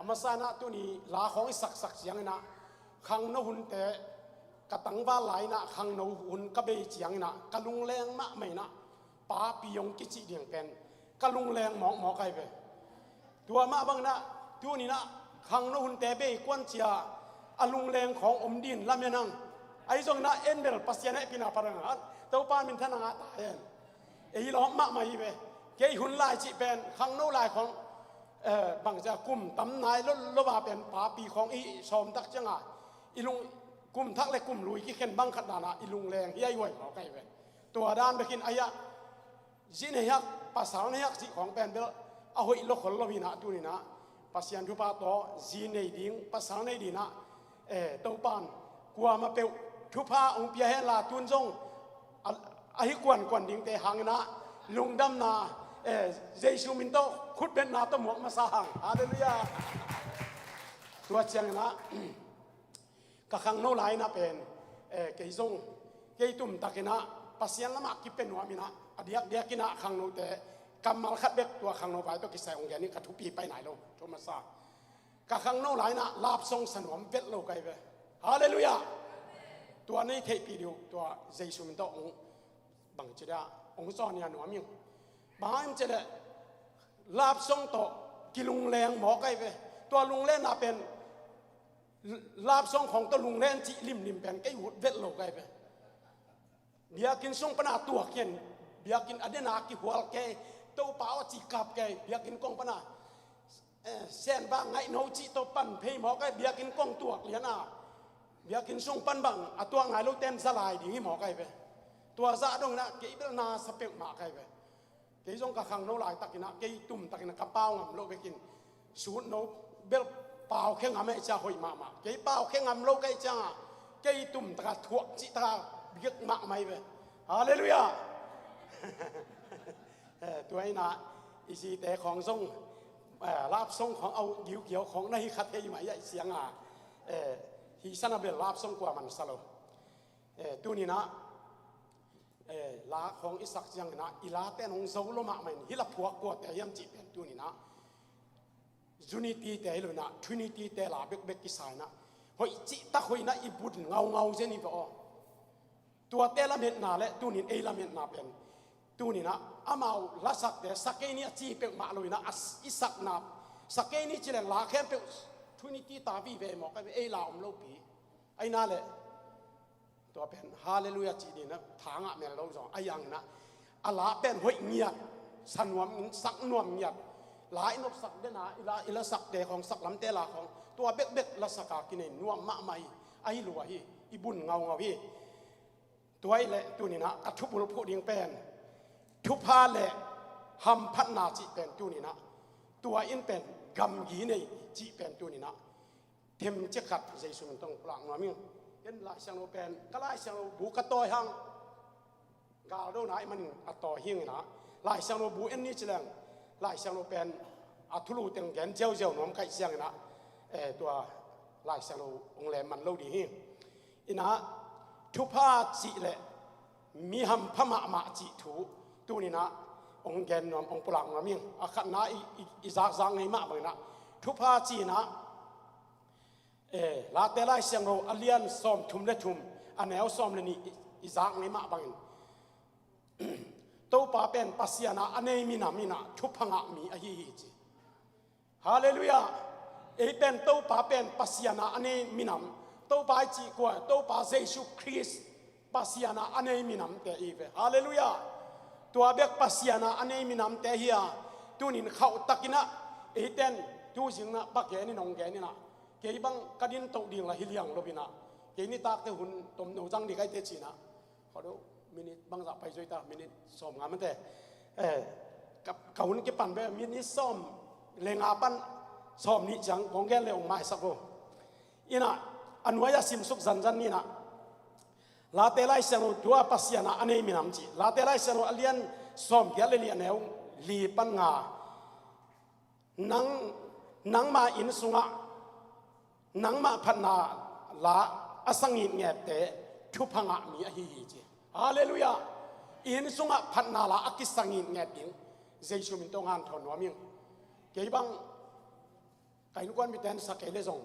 A masa in ah tuni la khawng i saksak ciangin ah khangno hunte ka tangval lai in ah khangno hun ka bei ciangin ah ka lungleng mahmah in ah papi hong kicih ding pen ka lungleng mawkmawk ahi ve. Tua mah bangin ah tuni in ah khangno hunte bei kuan cia a lungleng khawng om ding lamen ang. Ahi zongin ah en bel Pasian hehpihna parang ah Topa min thanang ah ta hen. Ei lawm mahmah hi ve. Kei hun lai cih pen khangno lai khawng, eh, bangcia kum tam nai lo lo a pen papi khawng i sawm tak ciangin i lung kum thak le kum lui kikhen bang khat dan ah i lungleng hiaihuai mawk ahi ve. Tua dan bekin ahi ah zi nei hak, pasal nei hak cih khawng pen bel a hoih lo khol lo hi in ah tuni in ah Pasian thupha tawh zi nei ding, pasal nei ding in ah, eh, Topan kuamah peuh thupha hong pia hen la tun zong a, a hi kuankuan dingte hangin ah lungdamna, eh, Jesu min tawh khutbetna tawh muak masa hang. Halleluiah. Tua ciangin ah ka khangno lai in ah pen, eh, kei zong kei tumtakin ah Pasian lamah kipia nuam in ah a diakdiakin ah khangnote kammal khat bek tua khangno vai tawh kisai hong gen in ka thupi pai nai lo. Thu masa ka khangno lai in ah love song sa nuam vet lo ka hi ve. Halleluiah. Tua nei theihpih ding uh tua Jesu min tawh hong bangci dia hong zawn nia nuam ing. Bang hang hiam cih leh love song tawh kilungleng mawk ahi ve. Tua lunglengna pen love song khawng tawh lungleng cih limlim pen kei ut vet lo ka hi ve. Biakinn sung pana tuak hian, biakinn a dena kihual kei, Topa aw ci kap kei, biakinn kong pana, eh, senva ngaih no cih tawh pan phei mawk ahi, biakinn kong tuak lian a, biakinn sung pan bang a tuak ngai lo ten za lai ding hi mawk ahi ve. Tua zah dong in ah kei bel na sa peuhmah ka hi ve. Kei zong ka khangno laitakin ah kei tumtakin ah ka pau ngam lo bekin sut no bel pau khe ngam eh cia hoih mahmah. Kei pau khe ngam lo ka hih ciangah kei tumtaka thuak cihtaka biak mahmah hi ve. Halleluiah. Eh, tua in ah i zite khawng zong, eh, love song khawng a ut giugiau khawng na hi kha thei mah hi a i ciangah, eh, hi sana bel love song kua man sa lo. Eh, tuni in ah, eh, la khawng i sak ciangin ah i late in hong zo lo mahmah in hih la phuak kuate hiam cih pen tuni in ah Unity te hi lo in ah Trinity te la bekbek kisa in ah hoih cihtak hoih in ah i bun ngaungau zen hi ve aw. Tuate lametna le tuni in ei lametna pen tuni in ah amau lasakte sa kei ni a ci peuhmah lo in ah a s-, i sakna sa kei ni ci leng la khempeuh Trinity ta vive mawk ahi ve, ei la om lopi. Ahi na le tua pen Halleluiah cih ding na tha ngah mel lo zong a yang in ah a la pen hoih ngiat, sa nuam, sak nuam ngiat. La i nopsak den a i la, i lasakte khawng, saklamte la khawng tua bekbek lasaka kinei nuam mahmah hi. Ahi lua hi, i bun ngaungau hi. Tua hi leh tuni in ah ka thubulphuh ding pen thupha le hamphatna cih pen tuni in ah tua in pen gamgi nei cih pen tuni in ah themcik khat Jesu min tawh pulak nuam ing. Ken Lai Siangtho pen ka Lai Siangtho bu ka tawi hang galdo nai manin a tawi hi ing in ah Lai Siangtho bu en ni ci leng Lai Siangtho pen a thulu teng gen ziauziau nuam ka hih ciangin ah, eh, tua Lai Siangtho hong lem man lo ding hi. In ah thupha cih le mi hampha mahmah cih thu tuni in ah hong gen nuam, hong pulak nuam ing. A khatna i, i, i zakzak ngei mah bangin ah thupha ci in ah, eh, Late Lai Siangtho a lian sawmthum le thum, a neu sawm le nih i, i zak ngei mah bangin Topa pen Pasian a a nei minam in ah thupha ngah mi ahi hi ci. Halleluiah. Ei pen Topa pen Pasian a a nei minam, Topa i cih kua, Topa Jesu Khrist Pasian a a nei minamte i ve. Halleluiah. Tua bek Pasian a a nei minamte hi a, tunin khauh takin ah eiten tu zing in ah pa gen in hong gen in ah kei bang ka din toh ding la hi liang lo in ah kei nitakte hun tomno zang ding ka hi te ci in ah khaw deuh Minit bangzah pai zui ta, minit sawm nga mate. Eh, ka, ka hun kipan ve, minit sawm le nga pan sawm nih ciang kong gen le ong maisak vo. Ina, a nuai a simsuk zanzan ni na. Late Lai Siangtho tua Pasian a a nei minam ci. Late Lai Siangtho a lian sawm giat le li a neu li pan nga. Nang, nangma inn sungah nangmah phatna la a sa ngitngette thupha ngah mi ahi hi ci. Halleluiah. Inn sungah phatna la a kisa ngitnget ding Jesu min tawh hanthawn nuam ing. Kei bang ka innkuan mite an sa kei le zong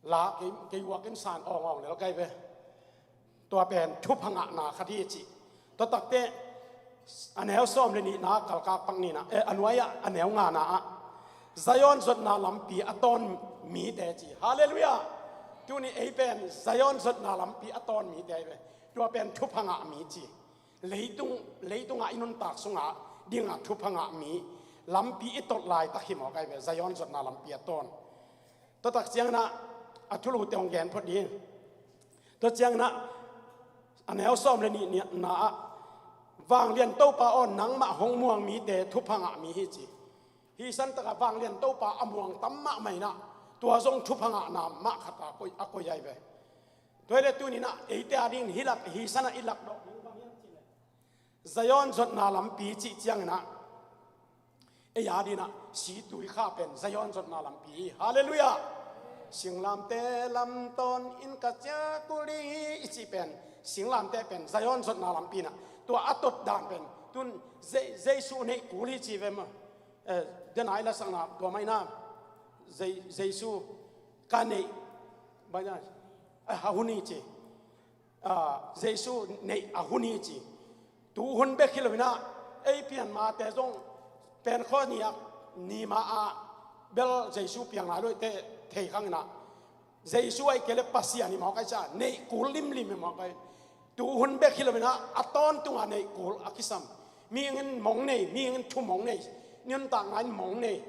la kei, kei uak in san awngawng lel kai ve. Tua pen thupha ngahna khat hi ci. Tua takte a neu sawm le nihna kalkak pak nina, eh, a nuai ah a neu ngana ah Zion zotna lampi a tawn mite ci. Halleluiah. Tuni ei pen Zion zotna lampi a tawn mite hi ve. Tua pen thupha ngah mi ci. Leitung, leitungah i nuntak sungah dinga thupha ngah mi lampi i tot laitak hi mawk ai ve, Zion zotna lampi a tawn. Tua tak ciangin ah a thulu te hong gen phot ding. Tua ciangin ah a neu sawm le nihna ah vanglian Topa aw nangmah hong muang mite thupha ngah mi hi ci. Hi san takah vanglian Topa a muang tam mahmah in ah tua zong thupha ngahna mah khat a koi, a koi ai ve. Tua hi le tuninah eite a dingin hi lak, hi sanah i lak dawh ding bang hiam cih leh Zion zotna lampi cih cianginah ei a dinah si tui kha pen Zion zotna lampi hi. Halleluiah. Singlamte lam tawn in ka ciah kul ding hi i cih pen, singlamte pen Zion zotna lampi inah tua a tot dan pen tun Je-, Jesu neih kul hi ci ve maw? Eh, denai lasakna tua maina Je-, Jesu ka neih baina a hun hi ci. Ah, Jesu neih a hun hi ci. Tu hun bek hi loinah ei pianmate zong Pentecost ni-ah, ni ma-ah bel Jesu piang lai loite thei khanginah Jesu aih kei le Pasian i mawk aih ciah neih kul limlim i mawk aih. Tu hun bek hi loinah a tawntunga neih kul a kisam. Mihing in mong nei, mihing in thu mong nei. Nuntakna in mong nei.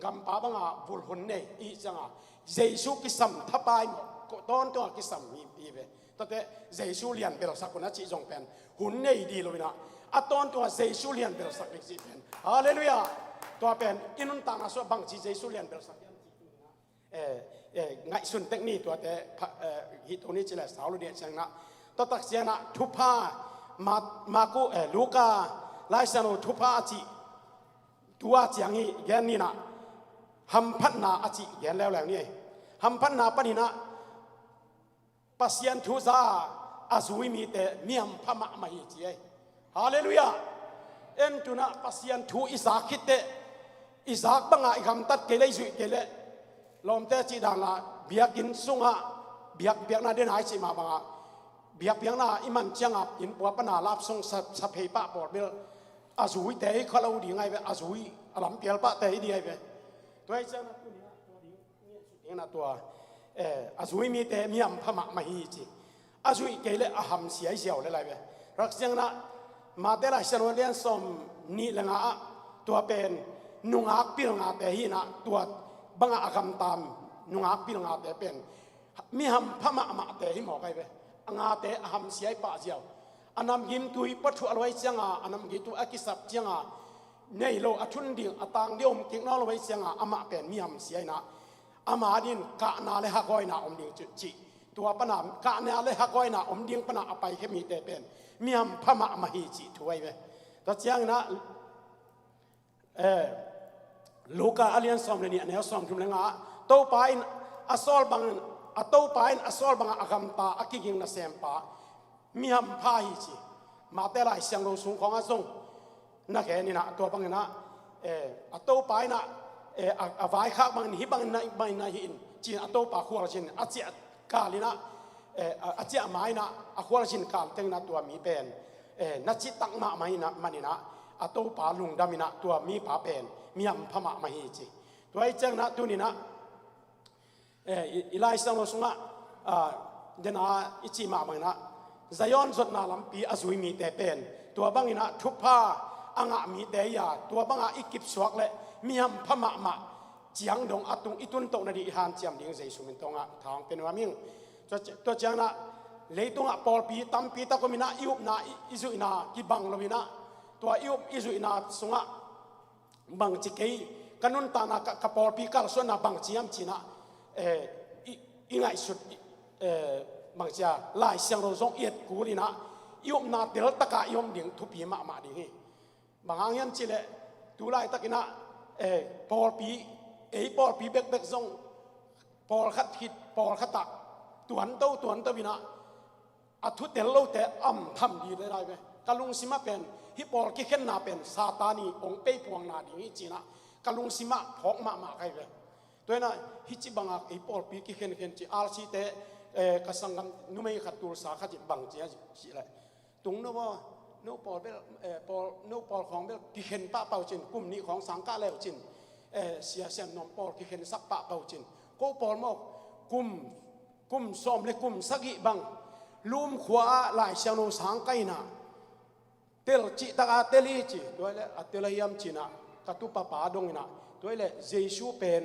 Gampa banga vulhun nei i cianga Jesu kisam thapai mawh tawntunga kisam hi, hi ve. Tate Jesu lian belsak un a cih zong pen hun nei di loinah a tawntunga Jesu lian belsak ding cih pen. Halleluiah. Tua pen i nuntakna sua bangci Jesu lian belsak hiam cih pen. Eh, eh, ngaihsun tek ni tuate pha-, eh, hih tuni cih le sau lo ni a cianginah tua tak cianginah thupha Ma-, Maku, eh, Luka Lai Siangtho thupha a cih tua ciang hi gen ninah hamphatna a cih gen leuleu ni. Hamphatna paninah Pasian thu za a zui mite mi hampha mahmah hi ci ei. Halleluiah. En tunah Pasian thu i zak khitteh i zak banga i gamtat kei le i zuih kei le lawmte cih danla biakinn sungah biak, biakna denai cih mah banga biak, biakna i man cianga innpua pana lapsung sa, saphei pah pawl bel a zuite hi kha lo ding ai ve, a zui a lampial pahte hi ding ai ve. Tua hi ciangna tunia tua ding, dingna tua, eh, a zui mite mi hampha mahmah hi ci. A zuih kei le a hamsia i ziau le lai ve. Rak ciangna Mate Lai Siangtho lian sawm nih le nga ah tua pen nungak pilngate hinah tua banga a gamtam nungak pilngate pen mi hampha mahmahte hi mawk ai ve. A ngate a hamsia i pah ziau. A namgim tui pua thuah luai cianga, a namgim tui a kisap cianga nei lo a thun ding, a tang ding om kik nawn luai cianga amah pen mi hamsia inah ama din kahna le hakawina om ding cih. Tua pana kahna le hakawina om ding pana a paikhia mite pen mi hampha mahmah hi cih thu ai ve. Tua cianginah Eh, Luka a lian sawm le nih a neu sawm thum le nga ah Topa in a sawl bangin, a Topa in a sawl bangah a gamta a kiging nasempa mi hampha hi ci. Mate Lai Siangtho sung khawngah zong na kheninah tua banginah, eh, a Topa inah, eh, a, a vaikhak bangin hih bangin na, bangin na hi in ci-in a Topa khualzin a ciah kalinah, eh, a, a ciah ma inah a khualzin kal tenginah tua mi pen, eh, na citak mahmah inah maninah a Topa lungdam inah tua mipa pen mi hampha mahmah hi ci. Tua hi cianginah tuninah, eh, i, i Lai Siangtho sungah, ah, dena i cih mah banginah Zion zotna lampi a zui mite pen tua banginah thupha a ngah mite hi-a tua bangah i kipsuak le mi hampha mahmah ciang dong a tung i tuntoh nading i hanciam ding Jesu min tawngah thang pe nuam ing. Tua, tua cianginah Leitungah pawlpi tampi tak om inah, i upna, i, i zuihna kibang lo inah, tua i up i zuihna sungah bangci kei ka nuntakna, ka, ka pawlpi kalsuanna bangci hiam ci inah, eh, i, i ngaihsut, i, eh, bangci a Lai Siangtho zong i et kul inah, i upna teltaka i om ding thupi mahmah ding hi. Bang hang hiam cihleh, tu laitakinah, eh, pawlpi, ei pawlpi bekbek zong pawlkhat khit pawlkhatah tuanto tuanto inah, a thu tel lote am tham dih le lai ve. Ka lungsimah pen hih pawl kikhenna pen Satan i ong peipuangna ding hi cinah ka lungsimah phawk mahmah kai ve. Tua inah hih ci bangah ei pawlpi kikhenkhen ci, R C te, eh, ka sanggam numei khat tulsa khat i bang ci a cihleh, tung no aw, no pawl bel, eh, pawl, no pawl khawng bel kikhen pahpah uh cin, kum nih khawng sang kah leu cin, eh, sia siam nuam pawl kikhensak pahpah uh cin, ko pawl maw, kum, kum sawm le kum sagih bang Lum khua ah Lai Siangtho sang kai inah, tel cihtak a tel hi ci, tua hileh a tel a hiam cinah ka tupapa dong inah, tua hileh Jesu pen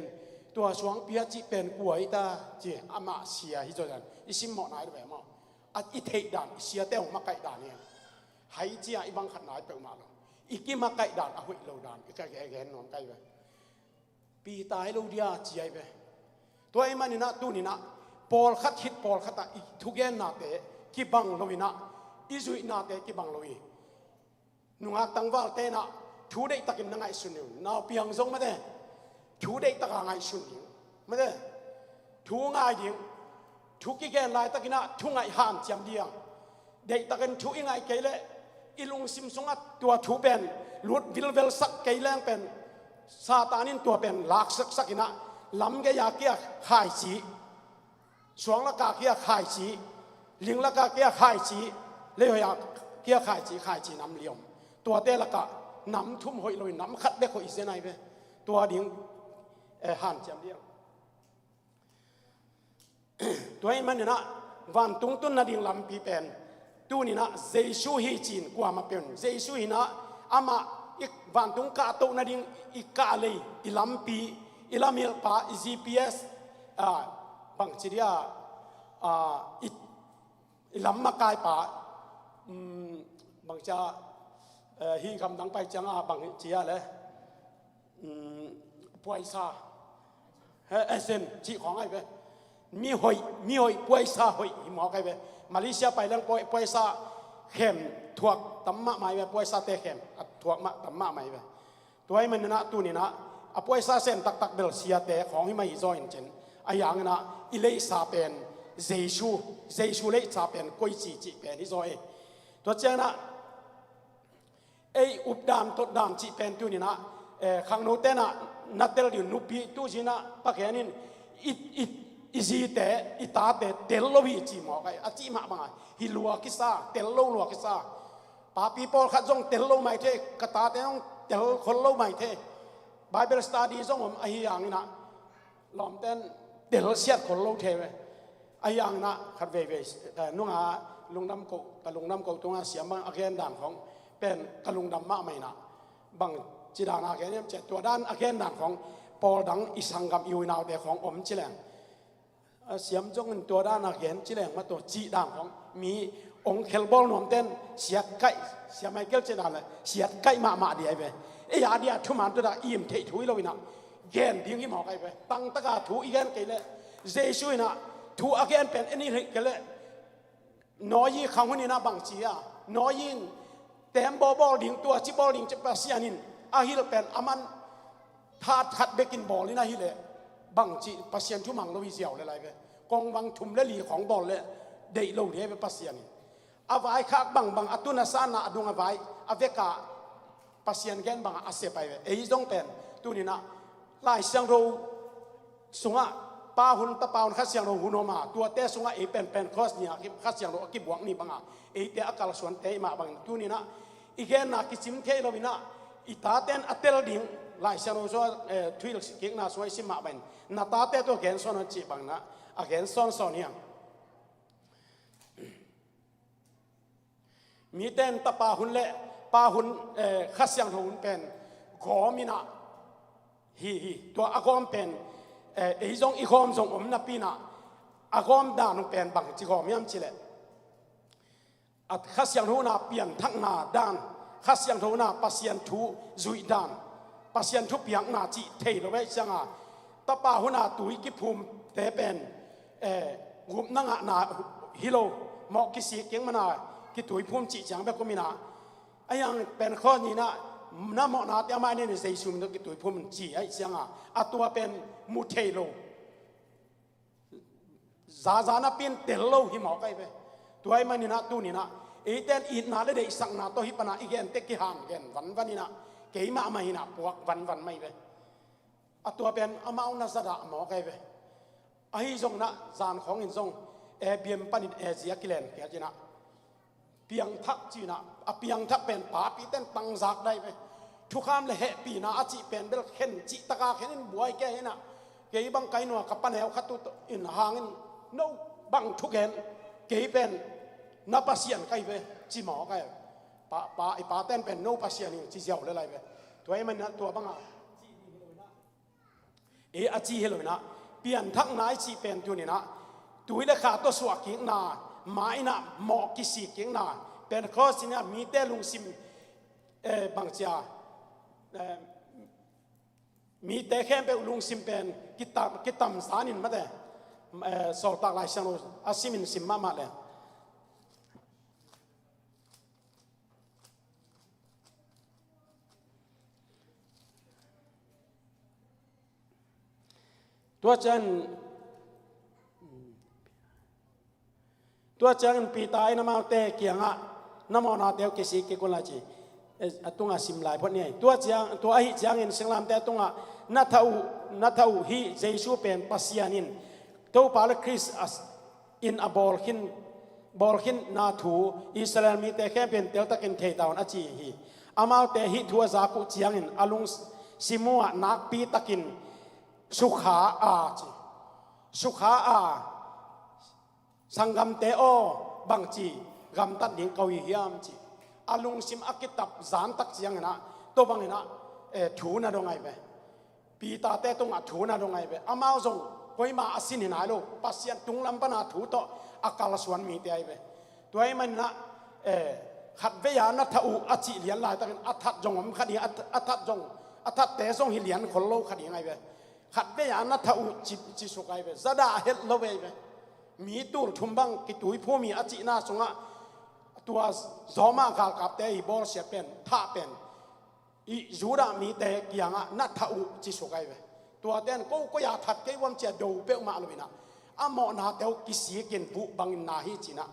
tua suangpi a cih pen kua hi ta ci, amah sia hi zaw dan i simmawh nai lo ve maw. A i theih dan, i siate hong makaih dan hi. Hai cia i bang khat nai peuhmah lo. I kimakaih dan a hoih lo dan i ka gen nuam kai ve. Peter hi lo dia ci ai ve. Tua i maninah tuninah pawlkhat khit pawlkhatah i thugennate kibang lo inah, i zuihnate kibang lo hi. Nungak tangvalte inah thu deihtakin na ngaihsun ding. Naupiang zong mate, thu deihtaka ngaihsun ding. Mate, thu ngai ding. Thu kigen laitakinah thu ngaih hanciam ding. Deihtakin thu i ngaih kei leh i lungsim sungah tua thu pen lut vilvelsak kei leng pen Satan in tua pen laksaksak inah, lamgei a kia khaici, suanglaka kia khaici, linglaka kia khaici, leihoi a kia khaici, khaici nam liom. Tuate lakah nam thum hoih loin nam khat bek hoih zen ai ve. Tua ding, eh, hanciam ding. Tua i maninah vantung tun nading lampi pen tuninah Jesu hi cin kuamah pen Jesu hinah, amah i vantung kahtoh nading i kahlei, i lampi, i lamilpa, i G P S, ah, bangci dia, ah, i, i lam makaipa, um, bangcia, eh, hi gamdang pai cianga bangcia le, um, puaisa, he, esen cih khawng ai ve. Mi hoih, mi hoih puaisa hoih hi mawk ai ve. Malaysia pai leng puai-, puaisa khem thuak tam mahmah ai ve, puaisate khem a thuak mah tam mahmah ai ve. Tua i maninah tuninah a puaisa sem taktak bel siate khawng hi mah hi zaw in cin, a hianginah i leihsa pen Jesu, Jesu leihsa pen koici cih pen hi zaw e. Tua cianginah ei updan totdan cih pen tuninah, eh, khangno tenah na tel ding nupi tuzinah pakenin i, i, i zite, i tate tel lo hi ci mawk ai, a cih mah bangah hi lua kisa, tel lo lua kisa. Papi pawlkhat zong tel lo mai thei, ka tate zong tel khol lo mai thei. Bible study zong om ahi hanginah lawmten tel siat khol lo thei ve. Ahi hanginah khat veivei, eh, nunga lungdam koh, ka lungdam koh tunga siam bang a gen dan khawng pen ka lungdam mahmah inah, bang ci dan a gen hiam ciah, tua dan a gen dan khawng pawl dang i sanggam i unaute khawng om ci leng. A siam zongin tua dan a gen ci leng mah tua cih dan khawng mi ong khelbawl nuamten siatkaih, siam ai kel ci dan le siatkaih mahmah di ai ve. Ei a dia thuman tuta im theih thu hi lo inah gen ding hi mawk ai ve. Tangtaka thu i gen kei leh Jesu inah thu a gen pen en i theih kei leh Noah khang hun inah bangci a, Noah in tem bawbawl ding, tua ci bawl ding ci Pasian in a hilh pen a man that khat bekin bawl in ahileh bangci Pasian thumang lo hi ziau le lai ve. Kongvang thum le li khawng bawl le deih lo le ve Pasian in. A vaikhak bangbang a tun a sanna a dung a vai a veka Pasian gen bangah a sep ai ve. Ei zong pen tuninah Lai Siangtho sungah Pa hun, Tapa hun, Kha Siangtho hun om a, tuate sungah ei pen Pentecost ni a Kha Siangtho a kibuak ni bangah eite a kalsuante i mah bangin tuninah i genna kicim thei lo inah, i taten a tel ding Lai Siangtho sungah, eh, thuhilh kikna sungah i sim mah bangin na tate tawh gensawn un cih banginah a gensawnsawn hiang. Mite in Tapa hun le Pa hun, eh, Kha Siangtho hun pen gawm inah hi hi. Tua a gawm pen, eh, ei zong i gawm zong om napi inah a gawm dan uh pen bangci gawm hiam cileh A Kha Siangtho hun a pianthakna dan, Kha Siangtho hun a Pasian thu zuih dan, Pasian thu piakna cih thei lo ve cianga, tapa hun a tui kiphumte pen, eh, gupna ngahna hi lo, mawh kisik kik mana kituiphum cih ciang bek om ina, a hiang Pentecost ni ina, na mawhnate a mai ina Jesu min tawh kituiphum ci ahi cianga, a tua pen mu thei lo. Zaza napi in tel lo hi mawk ahi ve. Tua ahih manin ah tuni-in ah eite in itna le deihsakna tawh hih pan a i gente kihan gen vanvan in ah, keimah mah in ah puak vanvan mah hi ve. A tua pen amau na zadah mawk ahi ve. Ahi zongin ah zan khawngin zong, eh, Biam panin, eh, zia kilen kiat in ah, piangthak ci-in ah, a piangthak pen papite in tangzak dai ve. Thukham le hehpihna a cih pen bel khen cih taka khen in buai kei hi in ah, kei bang ka inn uah ka paneu khat uh in hangin, no bang thugen, kei pen na Pasian ka hi ve, ci mawk ahi. Pa, pa, i pate in pen no Pasian hi ci ziau le lai ve. Tua ahih manin ah tua bang a, e, a ci hi lo in ah, pianthakna i cih pen tuni-in ah tui le kha tawh suah kikna, ma in ah mawh kisik kikna, Pentecost ni-in ah mite lungsim, eh, bangci a, eh, mite khempeuh lungsim pen kitam, kitam zanin mate, eh, Sawltak Lai Siangtho a simin sim mahmah le. Tua ciangin, tua ciangin Peter in amaute kiangah, na mawhnate uh kisik kik un la ci. Eh, a tungah sim lai phot ni. Tua ciang, tua ahih ciangin singlamteh tungah, na thah uh, na thah uh, hih Jesu pen Pasian in Topa le Khrist a in a bawl khin, bawl khinna thu Israel mite khempeuh in teltakin thei ta un a ci hi. Amaute hih thu a zak uh ciangin a lungsim uh ah nakpi takin sukha a ci. Sukha a, sanggamte aw, bangci gamtat ding ka hi hiam ci. A lungsim a kitap zan tak ciangin ah, tua bangin ah, eh, thu na dong ahi ve. Peter-te tungah thu na dong ahi ve. Amau zong koima a sin hi nai lo, Pasian tunglam pana thu tawh a kalsuan mite ahi ve. Tua ahih manin ah, eh, khatvei a na thah uh a cih lian laitakin a that zong om kha ding, a, a that zong, a thatte zong hi lian khol lo kha ding ahi ve. Khatvei a na thah uh ci, ci suk ahi ve. Zadah het lo ve ahi ve. Mi tul thum bang kituiphum hi a cihna sungah tua Roma galkapte i bawlsia pen, thah pen i Judah mite kiangah na thah uh ci suk ahi ve. Tuate in ko koi-a that kei uam ci-a do peuhmah lo in ah, a mawhnate uh kisikin buh bangin na hi ci-in ah,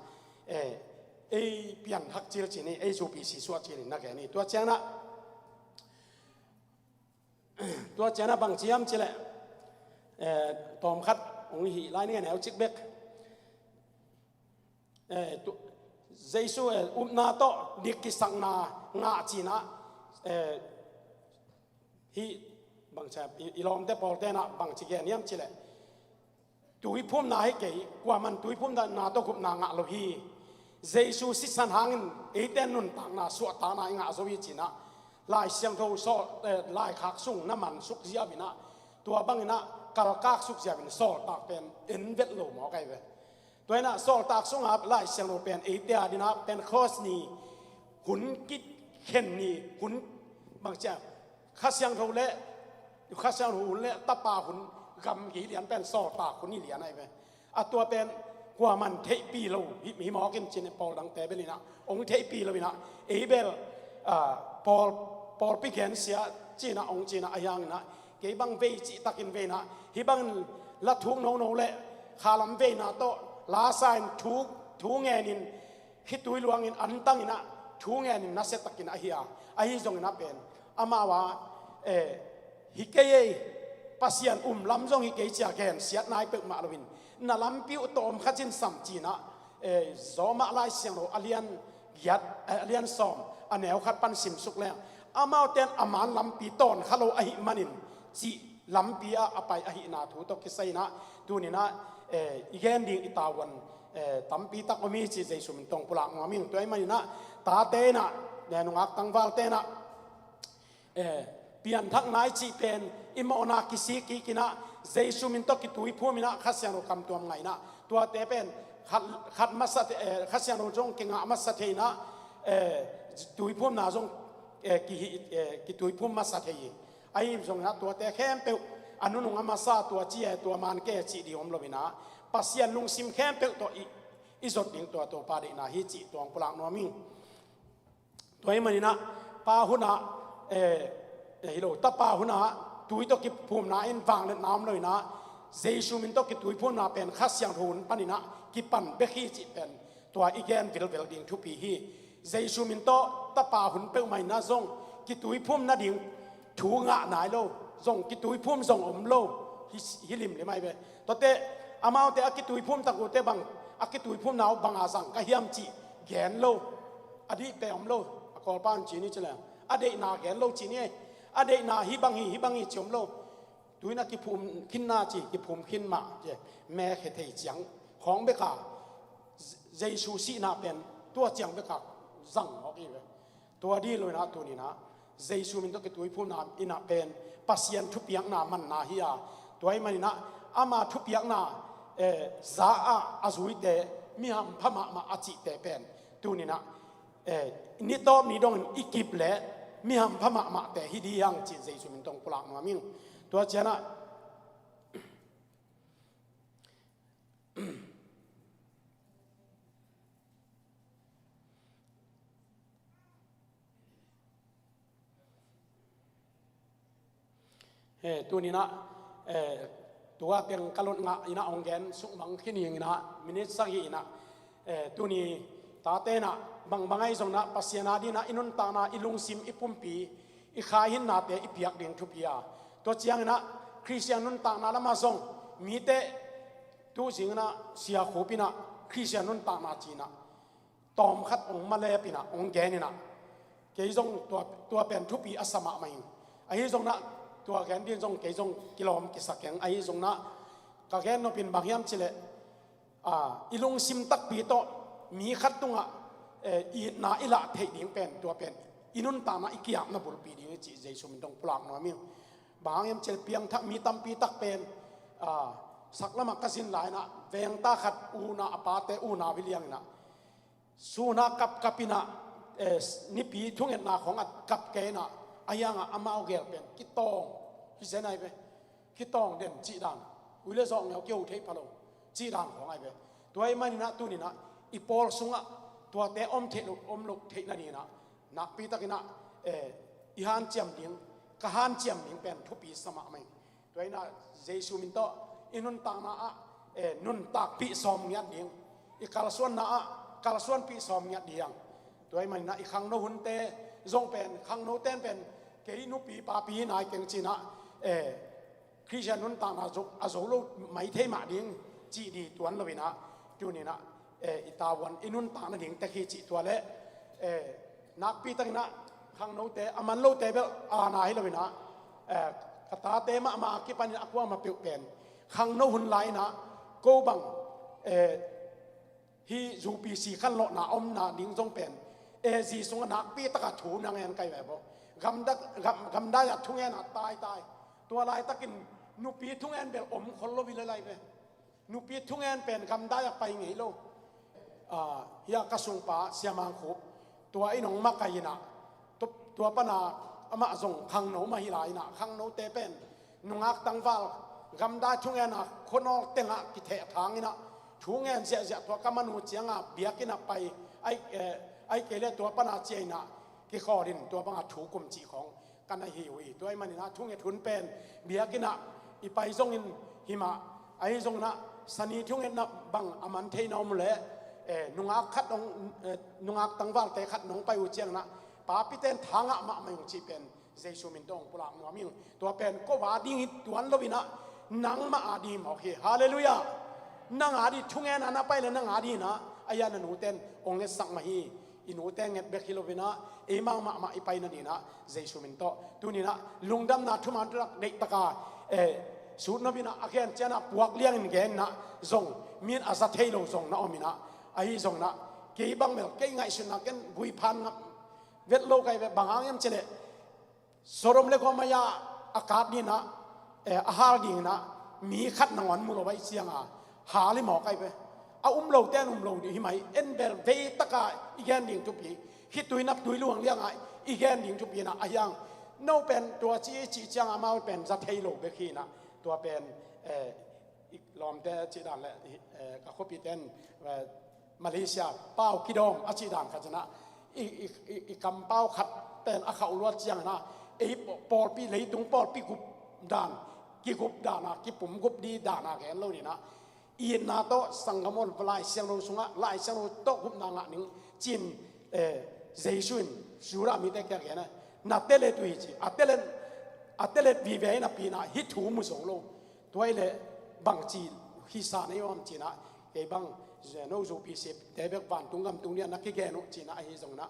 eh, ei pianthak cil ci-in, ei zupi si suah cil in na gen hi. Tua ciangin ah, tua ciangin ah bangci hiam cih leh, eh, tawmkhat hong hih lai ning, a neu cik bek. Eh, tu, Jesu, eh, upna tawh dik kisakna ngah ci-in ah, eh, hih bangci a, i, i lawmte pawlte'n ah bangci gen hiam cih leh, tuiphumna hi kei, kuaman tuiphumna tawh gupna ngah lo hi. Jesu sisan hangin eite nuntakna, suahtakna i ngah zo hi ci-in ah, Lai Siangtho sawl, eh, laikhak sung na mansuk ziau in ah, tua bangin ah kalkak suk ziau in sawltak pen en vet lo mawk ahi ve. Tua in ah sawltak sungah Lai Siangtho pen eite adingin ah Pentecost ni, hun kikhen ni, hun bangci a, Kha Siangtho le, Kha Siangtho hun le Tapa hun gamgi lian pen sawltak hun hi lian ahi ve. A tua pen kuaman theihpih lo hi, hi mawk in ci-in pawl dangte bel in ah hong theihpih lo in ah, ei bel, ah, pawl, pawlpi gensia ci-in ah hong ci-in ah, a hiangin ah kei bang vei cihtakin vei in ah, hih bangin la thuk nono le khalam veina tawh la sa-in thu, thu ngenin, khitui luangin antangin ah thu ngenin nasiatakin ahi a, ahi zongin ah pen amau a, eh, hi kei ei, Pasian um lam zong hi kei ci-a gensiat nai peuhmah loin, na lampi uh tawmkhat in sam ci-in ah, eh, Roma Lai Siangtho a lian giat, eh, a lian sawm, a neu khat pan simsuk leng, amaute in a man lampi tawn kha lo ahih manin cih lampi ah a pai ahihna thu tawh kisai in ah, tuni-in ah, eh, i gen ding i tavuan, eh, tampi tak om hi ci Jesu min tawh pulak nuam ing. Tua ahih manin ah tate in ah, eh, nungak tangvalte in ah, eh, pianthakna i cih pen i mawhna kisik kik in ah, Jesu min tawh kituiphum in ah, Kha Siangtho kamtuam ngah in ah, tuate pen Khat, khat masa thei, eh, Kha Siangtho zong kingah masa thei inah, eh, tuiphumna zong, eh, kihi, eh, kituiphum masa thei hi. Ahi zongin ah tuate khempeuh a nunung a masa tua ci e, tua man ke cih ding om lo inah, Pasian lungsim khempeuh tawh i, i zot ding tua Topa deihna hi cih tua hong pulak nuam ing. Tua ahih maninah pa hunah, eh, eh, hi lo, tapa hunah tui tawh kiphumna in vangliatna om lo inah, Jesu min tawh kituiphumna pen Kha Siangtho hun paninah kipan bek hi cih pen tua i gen vilvel ding thupi hi. Jesu min tawh tapa hun peuhmah inah zong kituiphum nading thu ngah nai lo, zong kituiphum zong om lo, hi, hi limlim ahi ve. Tuate, amaute a kituiphum tak uhte bang, a kituiphumna uh banga zang ka hiam cih gen lo, a dihte om lo, a Kawlpa in ci ni ci leng, a deihna gen lo ci ni, a deihna hih bang hi, hih bang hi ci om lo. Tuin a kiphum khinna ci, kiphum khin mah ci, me khe thei ciang khawng beka, Jesu sihna pen tua ciang beka zang awk hi ve. Tua dih lo inah tuninah Jesu min tawh kituiphumna inah pen Pasian thupiakna manna hi a, tua ahih maninah ama thupiakna, eh, za ah a zuite mi hampha mahmah a cihte pen tuninah, eh, ni tawp ni dongin i kip leh mi hampha mahmahte hi dih hiang cih Jesu min tawh hong pulak nuam ing. Tua cianah Eh, tuninah, eh, tua teng ka lot ngah inah hong gen sukmang khin ing inah minit sagih inah, eh, tuni tate inah bangbang ahi zonginah Pasian a dinah i nuntakna, i lungsim, i pumpi, i khaihinnate i piak ding thupi a, tua cianginah Khristian nuntakna lamah zong mite tu zinginah Sia Khup inah Khristian nuntakna cinah tawmkhat hong malep inah hong gen inah kei zong tua, tua pen thupi a sa mahmah ing. Ahi zonginah tua gen din zong kei zong kilawm kisa keng. Ahi zonginah ka gen nopin bang hiam cileh, ah, i lungsim takpi tawh mi khat tungah, eh, itna i lah theih ding pen tua pen i nuntakna i kiapna bulpi ding hi cih Jesu min tawh hong pulak nuam ing. Bang hang hiam cileh piangthak mi tampi tak pen, ah, saklamah ka zin lai inah vengta khat unau, a pate unau hi liang inah sun ah kapkap inah, eh, nipi thungetna khawng a kap kei inah, a hiangah amau gel pen kitawng hi zen ahi ve. Kitawng den cih dan, ui le zawh ngeu kiho thei pha lo cih dan khawng ahi ve. Tua ahih maninah tuninah i pawl sungah tuate om theih loh, om loh theih nadinginah nakpi takinah, eh, i hanciam ding, ka hanciam ding pen thupi sa mahmah ing. Tua inah Jesu min tawh i nuntakna ah, eh, nuntakpih sawm ngiat ding, i kalsuanna ah kalsuanpih sawm ngiat ding. Tua ahih maninah i khangno hunte zong pen, khangnote in pen kei nupi papi hi nai keng cinah, eh, Khristian nuntakna zo, a zo lo mai thei mah ding cih ding tuan lo inah tuninah, eh, i tavuan i nuntak nading tek hi cih tua leh, eh, nakpi takinah khangnote a man lote bel aana hi lo inah, eh, ka tate mahmah a kipanin a kuamah peuh pen khangno hun lai inah ko bang, eh, hih U P C khanlawhna omna ding zong pen, eh, zi sungah nakpi takah thu na ngen kai ve baw. Gamda, gam, gamdai ah thungen ah taitai. Tua laitakin nupi thungen bel om khol lo hi le lai ve. Nupi thungen pen gamdai ah pai ngei lo. Ah, hia ka sungpa Sia Mang Khup, tua in hong makai inah, tu, tua pana amah zong khangno mah hi lai inah, khangnote pen nungak tangval gamdai thungen ah khuanawl tengah kithehthang inah thu ngen ziahziah, tua ka man uh ciangah biakinn ah pai, ai, eh, ai kei le tua pana cia inah kikhawl in tua bangah thu kum cih khawng ka na hi uh hi. Tua ahih maninah thunget hun pen biakinn ah i pai zongin hi mah, ahi zonginah sani thungetna bang a man theihna om uh leh, eh, nungak khat hong, eh, nungak tangvalte khat nong pai uh cianginah papite in tha ngah mahmah ing cih pen Jesu min tawh hong pulak nuam ing. Tua pen ko a ding hi tuan lo inah nangmah a ding hi mawk hi. Halleluiah. Nang a ding thungen a na pai le nang a ding inah a hia na nute in hong ngetsak mah hi. I nute nget bek hi lo inah eimau mahmah i pai nadinginah Jesu min tawh tuninah lungdamna thuman thutak deihtaka, eh, sutnop inah a gen cianah puak liangin gen inah zong mi in a za thei lo zong na om inah, ahi zonginah kei bang bel kei ngaihsutna ken guiphan ngam vet lo kai ve. Bang hang hiam cileh Sodom le Gomorrah a kat dinginah, eh, a hal dinginah mi khat nangawn mu lo ahih cianga hal hi mawk ahi ve. a um lote an um lo ding hi mah hi. En bel vei taka i gen ding thupi, khitui naptui luang lianga i gen ding thupi na a hiang. No pen tua ci i cih cianga amau pen za thei lo bek hi na. Tua pen, eh, i lawmte cih dan le, eh, ka khuapite in, eh, Malaysia pau kidawm a cih dan khat ci na, i, i, i, i kampau khat pen a khauh luat ciang na, ei paw-, pawlpi, leitung pawlpi gup dan, kigup dan a, kipum gup di dan a gen lo ni na. Itna tawh sanggam un Lai Siangtho sungah, Lai Siangtho tawh gupna ngah ning ci-in, eh, Jesu in Judah mite kiang gen a, na telet uh hi ci, a telet, a telet vive hi napi na hih thu mu zo lo. Tua hi leh bangci hisa na hi uh hiam ci na, kei bang, no zupi sipte bek vantung gam tung ding a na kigen uh ci na ahi zong na,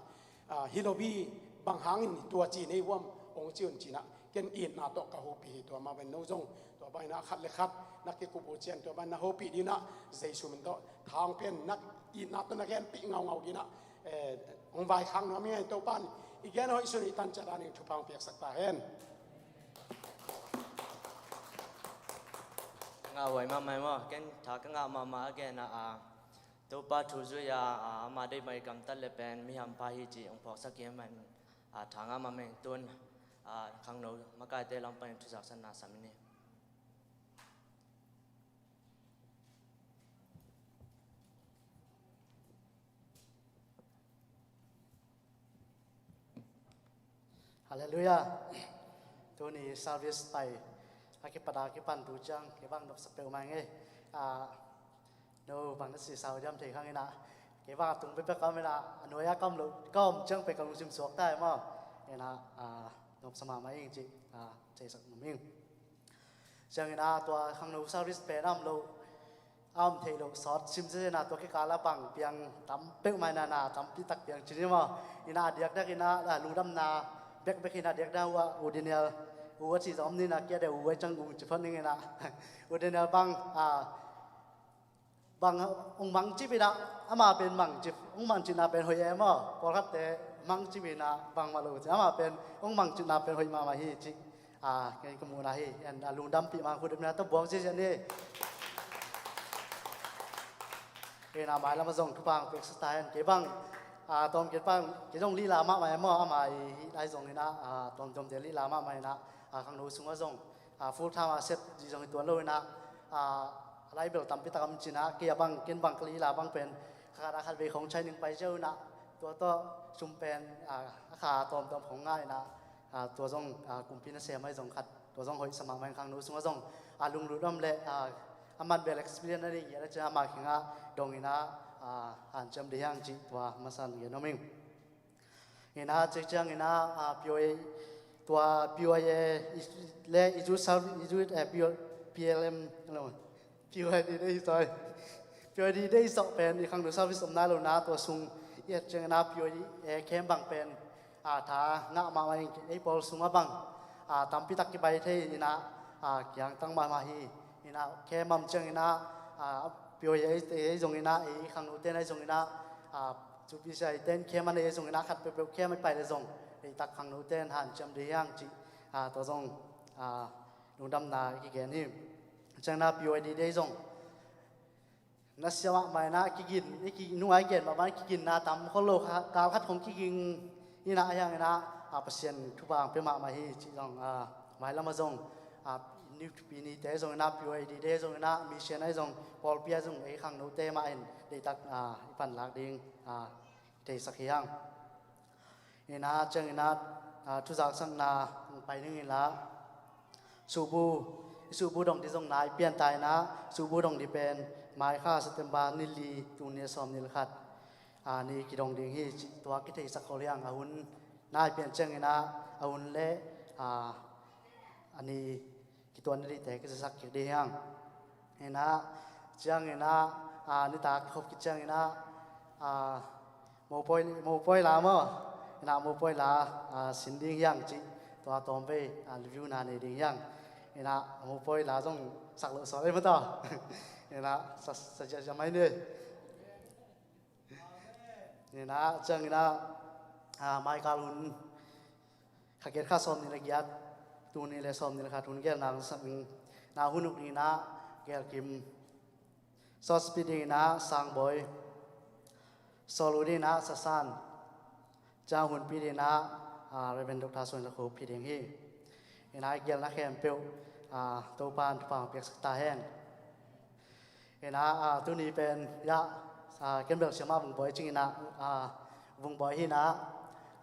ah, hi lo hi, bang hangin tua ci na hi uh hiam hong ci un ci na, ken itna tawh ka hopih hi. Tua mah bangin no zong tua bangin a khat le khat na kikup uh ciang tua bangin na hopih ding na, Jesu min tawh tha hong pia in na, itna tawh na genpih ngaungau ding na, eh, hong vaikhak nuam ing ei. Topa in i gen hoih sun i tan ciat a ding thupha hong piaksak ta hen. Ngah huai mahmah maw, ken tha ka ngah mahmah a gen a, a, Topa thu zui a, a, ama deih mah i gamtat le pen mi hampha hi cih hong phawksak hi a, man, a, tha ngah mahmah ing. Tun, a, khangno makaite lam panin thuzaksakna sam ni. Halleluiah. Tuni service pai a kipat a kipan tu ciang kei bang nopsa peuhmah ing ei. Ah, no bang na sisau diam thei khang ina. Kei bang a tung pekpek ka om ina, a nuai a ka om loh, ka om ciang pek ka lungsim suak ta hi maw. Ina, ah, nopsa mahmah ing ci, ah, theisak nuam ing. Ciangin a tua khangno service pen a om lo, a om theih loh sawt sim zen a tua kikal a bang piang tam peuhmah ina, na tampi tak piang cin hi maw. Ina a diakdiak ina, a lungdamna bekbek ina diakdiak uh a U Daniel uh a ci zong om ni na, kia deuh uh a ciang ung ci phot ning ina. U Daniel bang, a, bang hong mangcip ina, ama pen mangcip, hong mangcipna pen hoih e maw. Pawlkhatte mangcip ina bangmah lo ci, ama pen hong mangcipna pen hoih mahmah hi ci. A, kei ka muhna hi, en, a lungdampih mah khut ina tawh buak ziahziah ni. Kei na mailam a zong thupha hong peksak ta hen, kei bang, a, tawm kei bang, kei zong lila mahmah e maw, ama i hih lai zong ina, a, tawmtawmte lila mahmah ina, a, khangno sungah zong, a, full time a set zi zong hi tuan lo ina, a, a lai bel tampi tak om cina, kei a bang, ken bang ka lila bang pen, khat a khat vei khong chai ning pai ziau ina, tua tawh sum pen, a, a kha tawmtawm khong ngah ina, a, tua zong, a, kumpi nasem ahi zong khat, tua zong hoih sa mahmah ing. Khangno sungah zong, a, lunglut om le, a, a man bel experience a ning ia le cina ama khengah dong ina, a, hanciam dih hiang cih tua masa in gen om ing. Ina, cik ciang ina, a, P O A, tua P O A le i zu sal, i zu, eh, P O, P L M, lo, P O A D Day, sorry. P O A D Day sawh pen i khangno service om nai lo na tua sung i et ciang ina P O A D, eh, camp bang pen, a, tha ngah mahmah ing. Ei pawl sungah bang, a, tampi tak kibai thei ina, a, kiangtang mahmah hi. Ina camp om ciang ina, a, P O A ei zong ina, ei khangno ten ei zong ina, a, Cu pi sia i ten khem a nei zong ina khat peuhpeuh khem a pai le zong, ei tak khangno ten hanciam dih hiang cih, a, tua zong, a, lungdamna i kigen hi. Ciang ina P O A D Day zong na sia mahmah ina kigin, i ki, nungai gen mahmah ina kiginna tam khol lo kha, kal khat khong kiging ina a hiang ina, a, Pasian thupha hong pia mahmah hi cih zong, a, mailam a zong, a, ni thupi nite zong ina P O A D Day zong ina mission a zong pawlpi a zong ei khangnote mah in deihtak, a, i panlak ding, a, theisak hi hang. Ina ciang ina, a, thuzaksakna pai ding ila. Subu, i subu dong di zong nai pian ta ina, subu dong di pen, mai kha September ni li, tul nih sawm nih le khat, a, ni kidong ding hi, ci tua kitheisak khol hiang a hun nai pian ciang ina, a hun le, a, a ni kituan dihte kizasak kik dih hiang. Ina, ciang ina, a, nitak khop kik ciang ina, a, mopawi, mopawi la maw? Ina mopawi la, a, sin ding hiang cih tua tawmvei, a, review na nei ding hiang. Ina mopawi la zong sak loh sawt ei maw taw. Ina sa, sa, sa, sa mai ni. Ina ciang ina, a, maikal hun kha giat kha sawm nih le giat, tul nih le sawm nih le khat hun gelna sak ning. Na hun uk ni ina gelkim Sawt pih dingin ah Sangbawi, sawlhu dingin ah Sasan, ciang hunpih dingin ah, ah, Reverend Doctor Suan Khup pih ding hi. Inah i gelna khempeuh, ah, Topa'n thupha piaksak ta hen. Inah, ah, tuni pen, ya, ah, ken bel siamah Vungbawi cingin ah, ah, Vungbawi hi inah,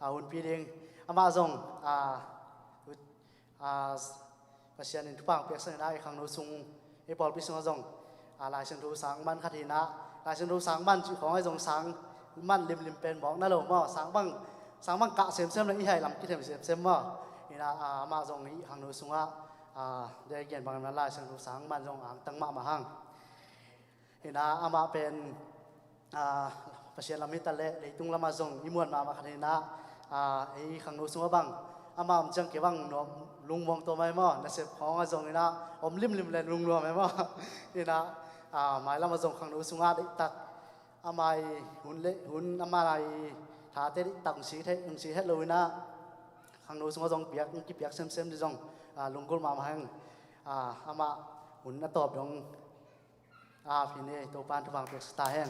ah, hunpih ding. Amah zong, ah, ah, Pasian in thupha piaksak inah i khangno sung, i pawlpi sungah zong, ah, Lai Siangtho sang man khat hi inah, Lai Siangtho sang man cih khawng ahi zong sang man limlim pen mawk na lo maw, sang bang, sang bang kah semsem le i hai lam kithem semsem maw. Inah, ah, amah zong i khangno sungah, ah, dei gen bang na Lai Siangtho sang man zong angtang mahmah hang. Inah amah pen, ah, Pasian lam hi ta leh leitung lamah zong i muan mahmah khat inah, ah, ei khangno sungah bang amah om ciang kei bang nuam, lungmuang tua mai maw, nasep khawngah zong inah om limlim le lungnuam mai maw. Inah, ah, mailamah zong khangno sungah deihtak amah i hun le hun, amah i thate deihtak hong si het, hong si het lo inah khangno sungah zong piak, hong kipiak semsem ding zong, ah, lunggulh mahmah hang, ah, amah hun a tawp dong. Amen. Topa'n thupha piaksak ta hen.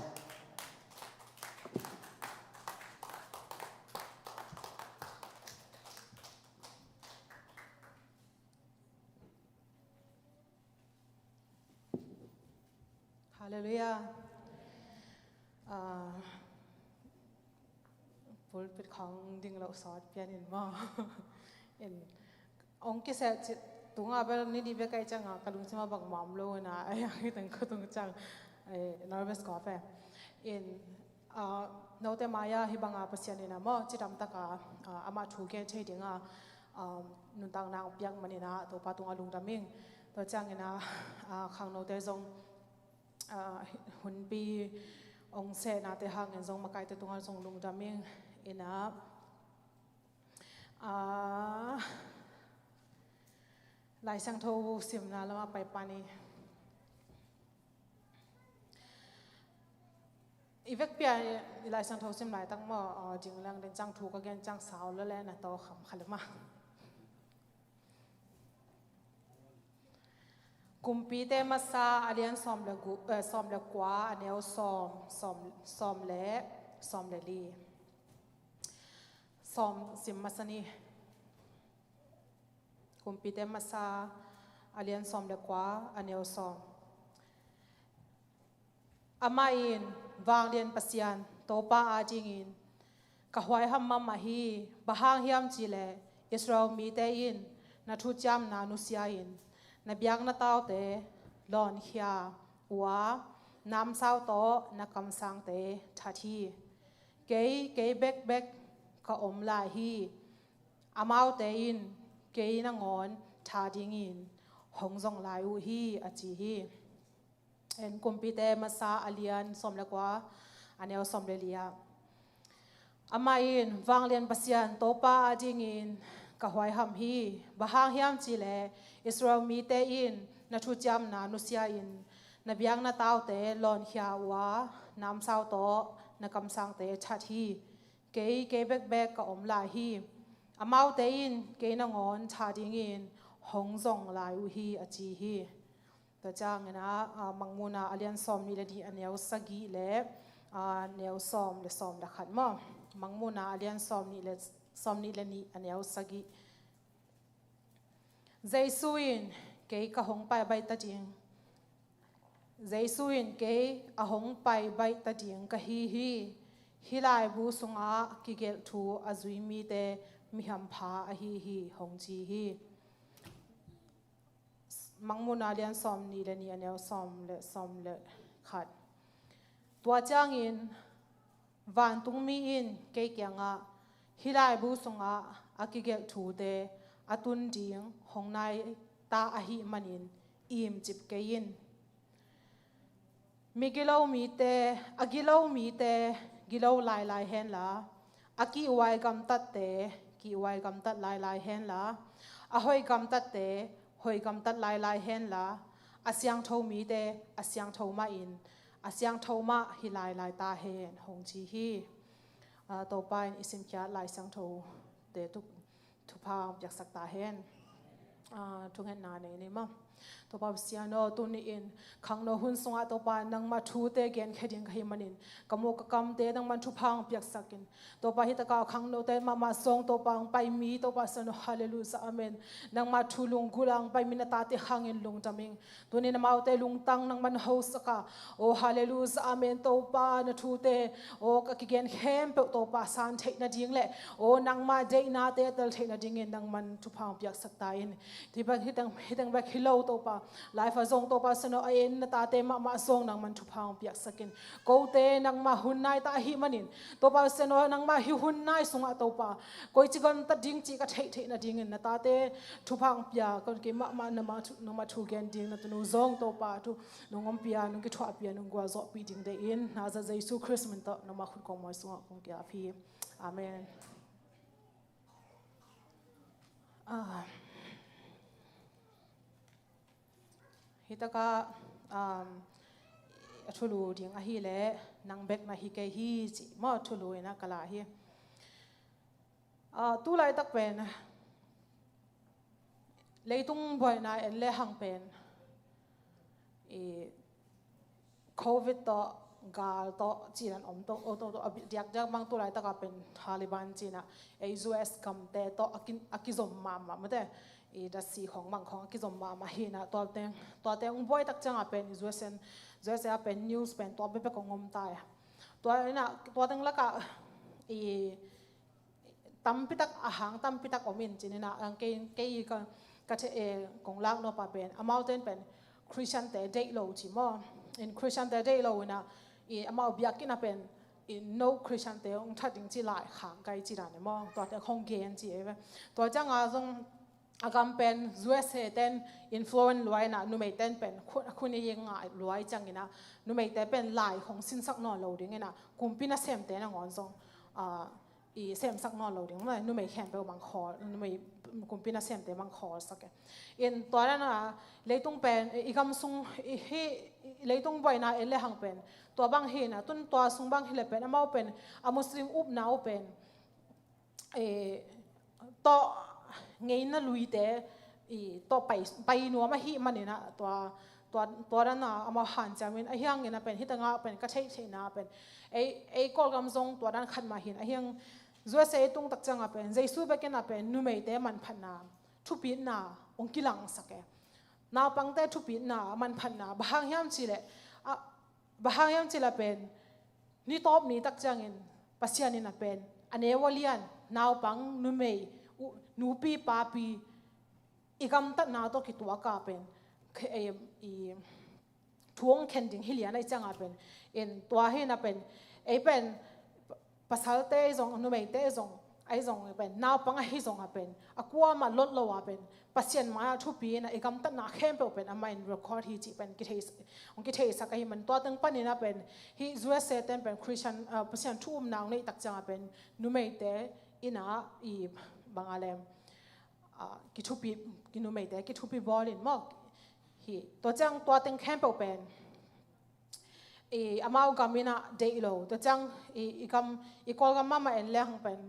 Halleluiah. Ah, pulpit khawng ding lo sawt pian in maw. In Hong kiseh cih tungah bel ni dih bek ahi ciangah ka lungsim ah bangmah om lo inah, a yang hi teng khutung ciang, eh, nervous kawp e. In, ah, note mai-ah hih bangah Pasian inah maw cidam takah, ah, amah thu gen thei dingah, ah, nuntakna hong piak man inah Topa tungah lungdam ing. Tua ciangin ah, ah, khangnote zong, ah, hunpi hong sehnate hangin zong makaite tungah zong lungdam ing. Inah, ah, Lai Siangtho simna lamah pai pan ni. I vekpi-a i Lai Siangtho sim laitak maw, ah, ding leng den ciang thu ka gen ciang sau lo le na tawh kham kha le mah. Kumpite Masa a lian sawm le gu-, eh, sawm le kua, a neu sawm, sawm, sawm le, sawm le li. Sawm sim masa ni. Kumpite Masa a lian sawm le kua, a neu sawm. Amah in, Vanglian Pasian, Topa adingin ka huaiham mahmah hi. Bang hang hiam cih leh Israel mite in na thuciamna nusia-in na biakna taute lawnkhia uh a, namsau tawh na kamsangte that hi. Kei, kei bekbek ka om lai hi. Amaute in kei nangawn tha dingin hong zong lai uh hi, a ci hi. En, Kumpite Masa a lian sawm le kua, a neu sawm le li ah. Amah in, Vanglian Pasian, Topa adingin ka huaiham hi. Bang hang hiam cih leh Israel mite in na thuciamna nusia-in na biakna taute lawnkhia uh a, namsau tawh na kamsangte that hi. Kei, kei bekbek ka om lai hi. Amaute in kei nangawn tha dingin hong zong lai uh hi, a ci hi. Tua ciangin ah, ah, Mangmuhna a lian sawm nih le nih, a neu sagih le, ah, neu sawm le sawm le khat maw. Mangmuhna a lian sawm nih le, sawm nih le nih, a neu sagih. Jesu in kei ka hong pai baih ta ding. Jesu in kei a hong pai baih ta ding ka hi hi. Hih laibu sungah kigelh thu a zui mite mi hampha ahi hi, hong ci hi. Mangmuhna lian sawm nih le nih, a neu sawm le, sawm le khat. Tua ciangin vantungmi in kei kiangah, hih laibu sungah a kigelh thute a tun ding hong nai ta ahih manin imcip kei in. Migilo mite, a gilo mite gilo lailai henla, a kihhuai gamtatte kihhuai gamtat lailai henla, a hoih gamtatte hoih gamtat lailai henla, a siangtho mite a siangtho mahin a siangtho mah hi lailai ta hen, hong ci hi. Ah, Topa in i simkhiat Lai Siangthote tuk thupha piaksak ta hen. Ah, thungetna nei ni maw. Topa Pasian aw, tuni-in khangno hun sungah Topa nangmah thute genkhia ding ka hih manin ka muk ka kamte nangman thupha hong piaksak in. Topa hi takah khangnote mahmah zong Topa hong pai mi Topa Pasian aw, halleluiah, amen. Nangmah thu lunggulh ah hong pai mi na tate hangin lungdam ing. Tuni-in amaute lungtang nangman hosak a, aw halleluiah, amen. Topa na thute aw ka kigen khempeuh Topa san theih nading le aw nangmah deihnate a tel theih nadingin nangman thupha hong piaksak ta in. Hih bek, hih teng, hih teng bek hi lo Topa, life ah zong Topa Pasian aw, a en na tate mahmah zong nangman thupha hong piaksak in. Kote nangmah hun nai ta ahih manin Topa Pasian aw, nangmah hih hun nai sungah Topa koici gamtat ding cih ka theih theih nadingin na tate thupha hong pia, kon kei mahmah nangmah thu, nangmah thu gen ding na tunu zong Topa thu nong ompih a, nong kithuahpih a, nong gualzawhpih ding deihin Nazareth Jesu Khrist min tawh nangmah khut kong mawi sungah kong ki-ap hi. Amen. Ah. Hi takah, um, a thulu ding ahih leh nang bek na hi kei hi cih maw, thulu in a ka la hi. Ah, tu laitak pen leitung buaina en le hang pen i Covid tawh, gal tawh, cinan om tawh, o tawh, tawh, a diakdiak bang tu laitakah pen Taliban cinah, ei U S gamte tawh a ki, a kizom mahmah mate, i dasi khong bang khong a kizom mahmah hinah, tuate, tuate hong buai tak ciangah pen U S, U S A pen news pen tua bekbek hong om ta e. Tua inah, tua teng lakah i tampitak, a hang tampitak om in cin inah, ang kei, kei ka, ka the, eh, kong lak nop a pen, amaute in pen Christian te deih lo ci maw. In Christian te deih lo inah, i amau biakinn a pen, i no Christian te hong that ding ci lai khang kai ci dan e maw. Tuate khong gen ci e ve. Tua ciangah zong a gam pen U S A ten influence luai inah, numei ten pen khun, khun i ngah luai ciang inah, numei te pen lai khong sinsak nawn lo ding inah, kumpi nasemte nangawn zong, ah, i semsak nawn lo ding, numei khempeuh bang khawl, numei kumpi nasemte bang khawlsak e. In tua dan a leitung pen, i gam sung, i, hi, i leitung buaina en le hang pen tua bang hi inah, tun tua sung bang hi le pen, amau pen, a Muslim upna uh pen, eh, tawh ngeina luite, i, tawh pai, pai nuam ahih maninah, tua, tua, tua dan a amau hanciam in, ahi hangin a pen, hi tengah pen, ka theih theihna pen, ei, ei Kawlgam zong tua dan khat mah hin, ahi hang U S A i tung tak ciangah pen, Jesu bekin a pen, numeite manphatna, thupitna hong kilangsak e. Naupangte thupitna, manphatna, bang hang hiam cih leh, a, bang hang hiam cih leh pen, ni tawp ni tak ciangin, Pasian in a pen, a neu a lian, naupang, numei, u, nupi, papi, i gamtatna tawh kituak a pen, khe-, em, i, thu hong khen ding hi lian ahih ciangah pen, in tua hi inah pen, ei pen, pasalte zong, numeite zong, ei zong pen, naupang ahi zong a pen, a kuamah lot lo a pen, Pasian mai-ah thupi inah i gamtatna khempeuh pen amah in record hi cih pen kithei, hong kitheisak ahih man, tua teng panin a pen, hih U S A ten pen Christian, ah, Pasian thu upna hong neih tak ciangah pen, numeite inah i bang a lem, ah, kithupi, i numeite kithupi bawl in maw. Hi, tua ciang tua teng khempeuh pen, i, amau gam inah deih lo. Tua ciang i, i gam, i Kawlgam mahmah en le hang pen,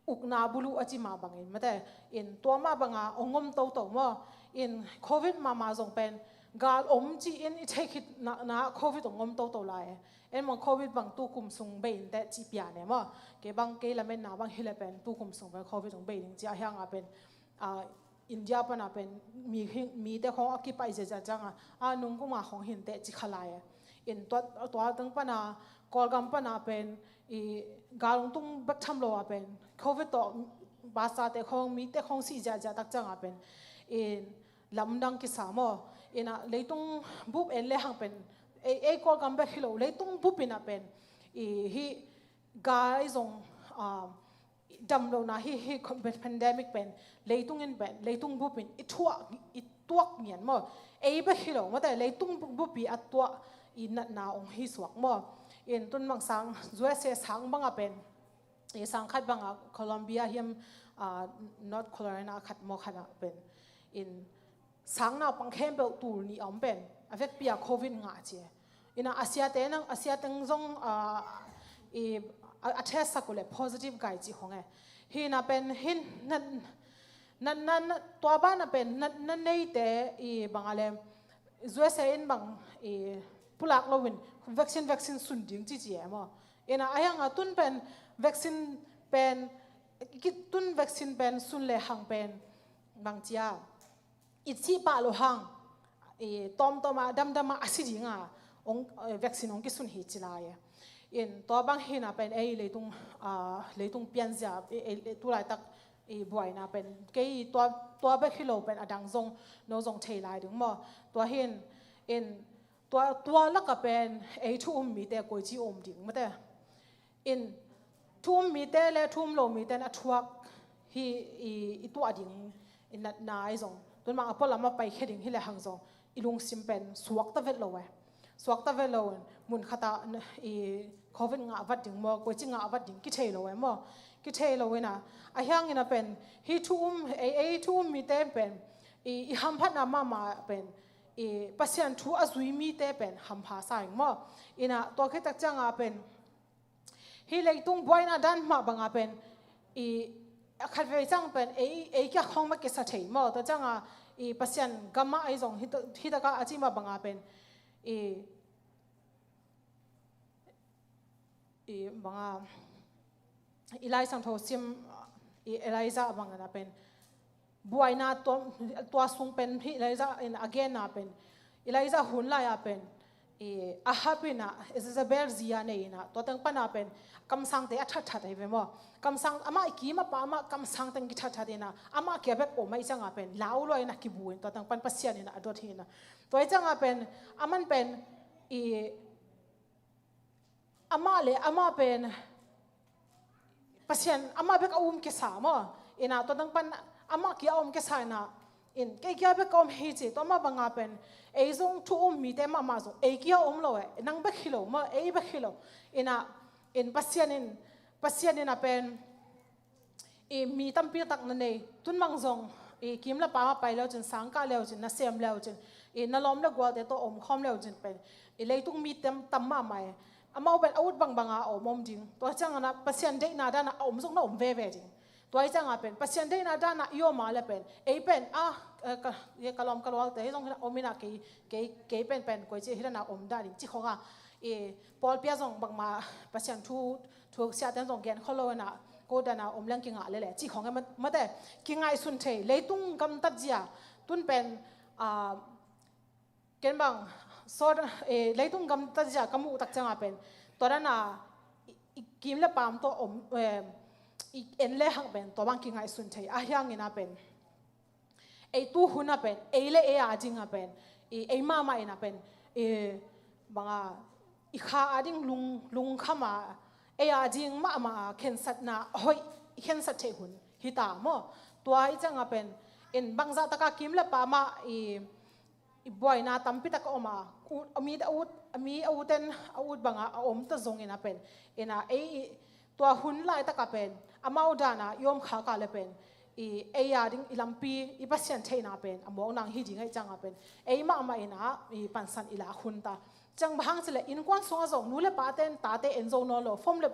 ukna buluh a ci mah bangin, mate, in tua mah banga hong om toto maw. In Covid mahmah zong pen, gal om ci-in i theih khit na, na Covid hong om toto lai e. En mong Covid bang tu kum sung bei in teh ci pian e maw. Kei bang, kei lametna bang hi le pen, tu kum sung pen Covid hong bei ding ci a, ahi hangah pen, ah, India pana pen mi hi, mite khong a kipaih ziahziah ciangah, a nung kuma khong hi inteh ci kha lai e. In tua, tua teng pana, Kawlgam pana pen, i, gal hong tung bek tham lo a pen, Covid tawh pasate khong, mite khong sih ziahziah tak ciangah pen, in lamdang kisa maw. Inah leitung bup en le hang pen, ei, ei Kawlgam bek hi lo, leitung bup inah pen, i, hih gal zong, ah, damlohna hi, hih pandemic pen, leitung in pen, leitung bup in i thuak, i tuak ngian maw. Ei bek hi lo, mate, leitung bup i a tuah i natna hong hi suak maw. In tun bang sang, U S A sang banga pen, i sang khat banga Colombia hiam, ah, North Carolina khat maw khat ah pen. In sang naupang khempeuh tul nih a om pen, a vekpi a Covid ngah ci e. Inah a siate nang, a sia teng zong, ah, i, a, a test sak uh leh positive gai cih khong e. Hi inah pen, hin, nan, Na, na, na, tua banah pen na, na neite i bang a lem, U S A in bang i pulak loin vaccine, vaccine sun ding cici e maw? Ina a hiang a tun pen vaccine pen, ki, tun vaccine pen sun le hang pen bang cia i cih pah lo hang, i tawmtawm a damdam a a si ding a ong, eh, vaccine ong kisun hi ci lai e. In tua bang hina pen ei leitung, ah, leitung pianzia, ei, ei, tulaitak i buaina pen kei tua, tua bek hi lo pen a dang zong no zong thei lai ding maw? Tua hin, in tua, tua laka pen ei thu um mite koici um ding mate. In thu um mite le thu um lo mite in a thuak hi i, i tuah ding i natna i zong tun mang a pualam a paikhia ding hi le hang zong i lungsim pen suakta vet lo e. Suakta vet lo in mun khata i covid ngah vat ding maw, koici ngah vat ding kithei lo e maw? Kithei lo ina a hiang ina pen hi thu um, ei, ei thu um mite pen i, i hamphatna mahmah pen i Pasian thu a zui mite pen hampha sa ing maw? Ina tua khit tak cianga pen hi leitung buaina dan mah banga pen i a khatvei ciang pen ei, ei kia khong mah kisa thei maw? Tua cianga i Pasian gama ei zong hi ta, hi taka a ci mah banga pen i, i banga i Lai Siangtho sim i Elijah bangana pen buaina tua, tua sung pen hi Elijah in a genna pen Elijah hun lai-a pen i Ahab ina Jezebel zi a nei ina tua teng pana pen kamsangte a thatthat ahi ve maw? Kamsang amah i kim a pa amah kamsang teng kithathat ina amah kia bek om ahi cianga pen lau lua ina kibu in tua teng pan Pasian ina a dot hi ina tua ahi cianga pen aman pen i amah le amah pen Pasian amah bek a um kisa maw? Ina tua teng pan amah kia a um kisa ina in kei kia bek ka om hi ci tua mah banga pen ei zong thu um mite mahmah zong ei kia om lo e, nang bek hi lo maw, ei bek hi lo. Ina in Pasian in, Pasian ina pen i mi tampi tak na nei, tun mang zong i kim le pam a pai leu cin, sangkah leu cin, nasem leu cin, i na lawm le gualte tawh omkhawm leu cin pen i leitung mi tam, tam mahmah e. Amau pen a ut bangbanga a om om ding. Tua ciangana Pasian deihna dana a om zong na om veve ding. Tua hi cianga pen Pasian deihna dana i om a le pen ei pen a, eh, ka, eh, ka lawm ka lualte hi zong hina om ina kei, kei, kei pen pen koici hi dana om da ding ci khonga i pawlpia zong bangma Pasian thu thu siaten zong gen kholo ina ko dana om leng kingah lele ci khong e mate. Kingaihsun thei leitung gamtat zia tun pen, ah, ken bang so, eh, leitung gamtat zia ka muh tak cianga pen tua dana i, i kim le pam tua om, eh, i en le hang pen tua bang kingaihsun thei a hiang ina pen ei tu hun a pen ei le ei a ding a pen i ei mahmah in a pen i banga i kha a ding lung, lungkham a ei a ding mahmah a khensatna hoih i khensat theih hun hi ta maw? Tua i cianga pen in bangzah taka kim le pam a i, i buaina tampi tak a om a, u, a mi a ut, a mi a uten a ut banga a om ta zong in a pen ina ei i tua hun laitaka pen amau dana i om khaka le pen i ei a ding i lampi i Pasian theihna pen a mawk nang hi ding ahi cianga pen ei mahmah ina i pansan i lak hun ta. Ciang bang hang cile innkuan sunga zong nu le paten tate en zo nawn lo, fom le,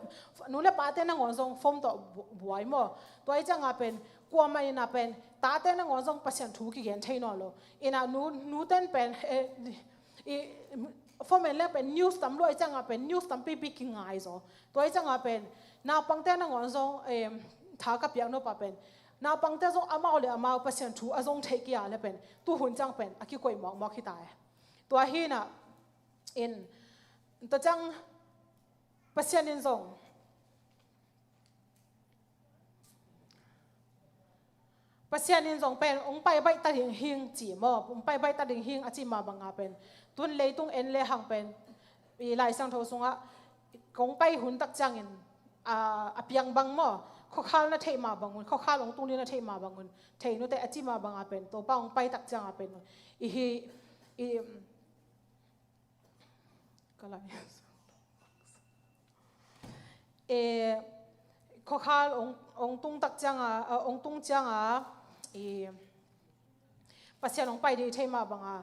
nu le pate nangawn zong fom tawh bu-, buai maw? Tua ahi cianga pen kuamah ina pen tate nangawn zong Pasian thu kigen thei nawn lo. Ina nu, nuten pen, eh, i, fom en le pen news tam luai cianga pen news tampipi kingai zaw. Tua hi cianga pen naupangte nangawn zong, em, tha ka piak nopa pen naupangte zong amau le amau Pasian thu a zong theih kia le pen tuhun ciang pen a kikoih mawkmawk hi ta e. Tua hina in tua ciang Pasian in zong Pasian in zong pen ong pai baih ta ding hing ci maw, ong pai baih ta ding hing a ci ma banga pen tun leitung en le hang pen i Lai Siangtho sungah kong pai hun tak ciangin a, a piang bang maw, khuakhal na theih ma bangun, khuakhal ong tung ding na theih ma bangun thei nute a ci ma banga pen Topa ong pai tak cianga pen i hi i Ka lai. E, khuakhal ong, ong tung tak cianga, a, ong tung cianga, e, Pasian ong pai ding thei ma banga,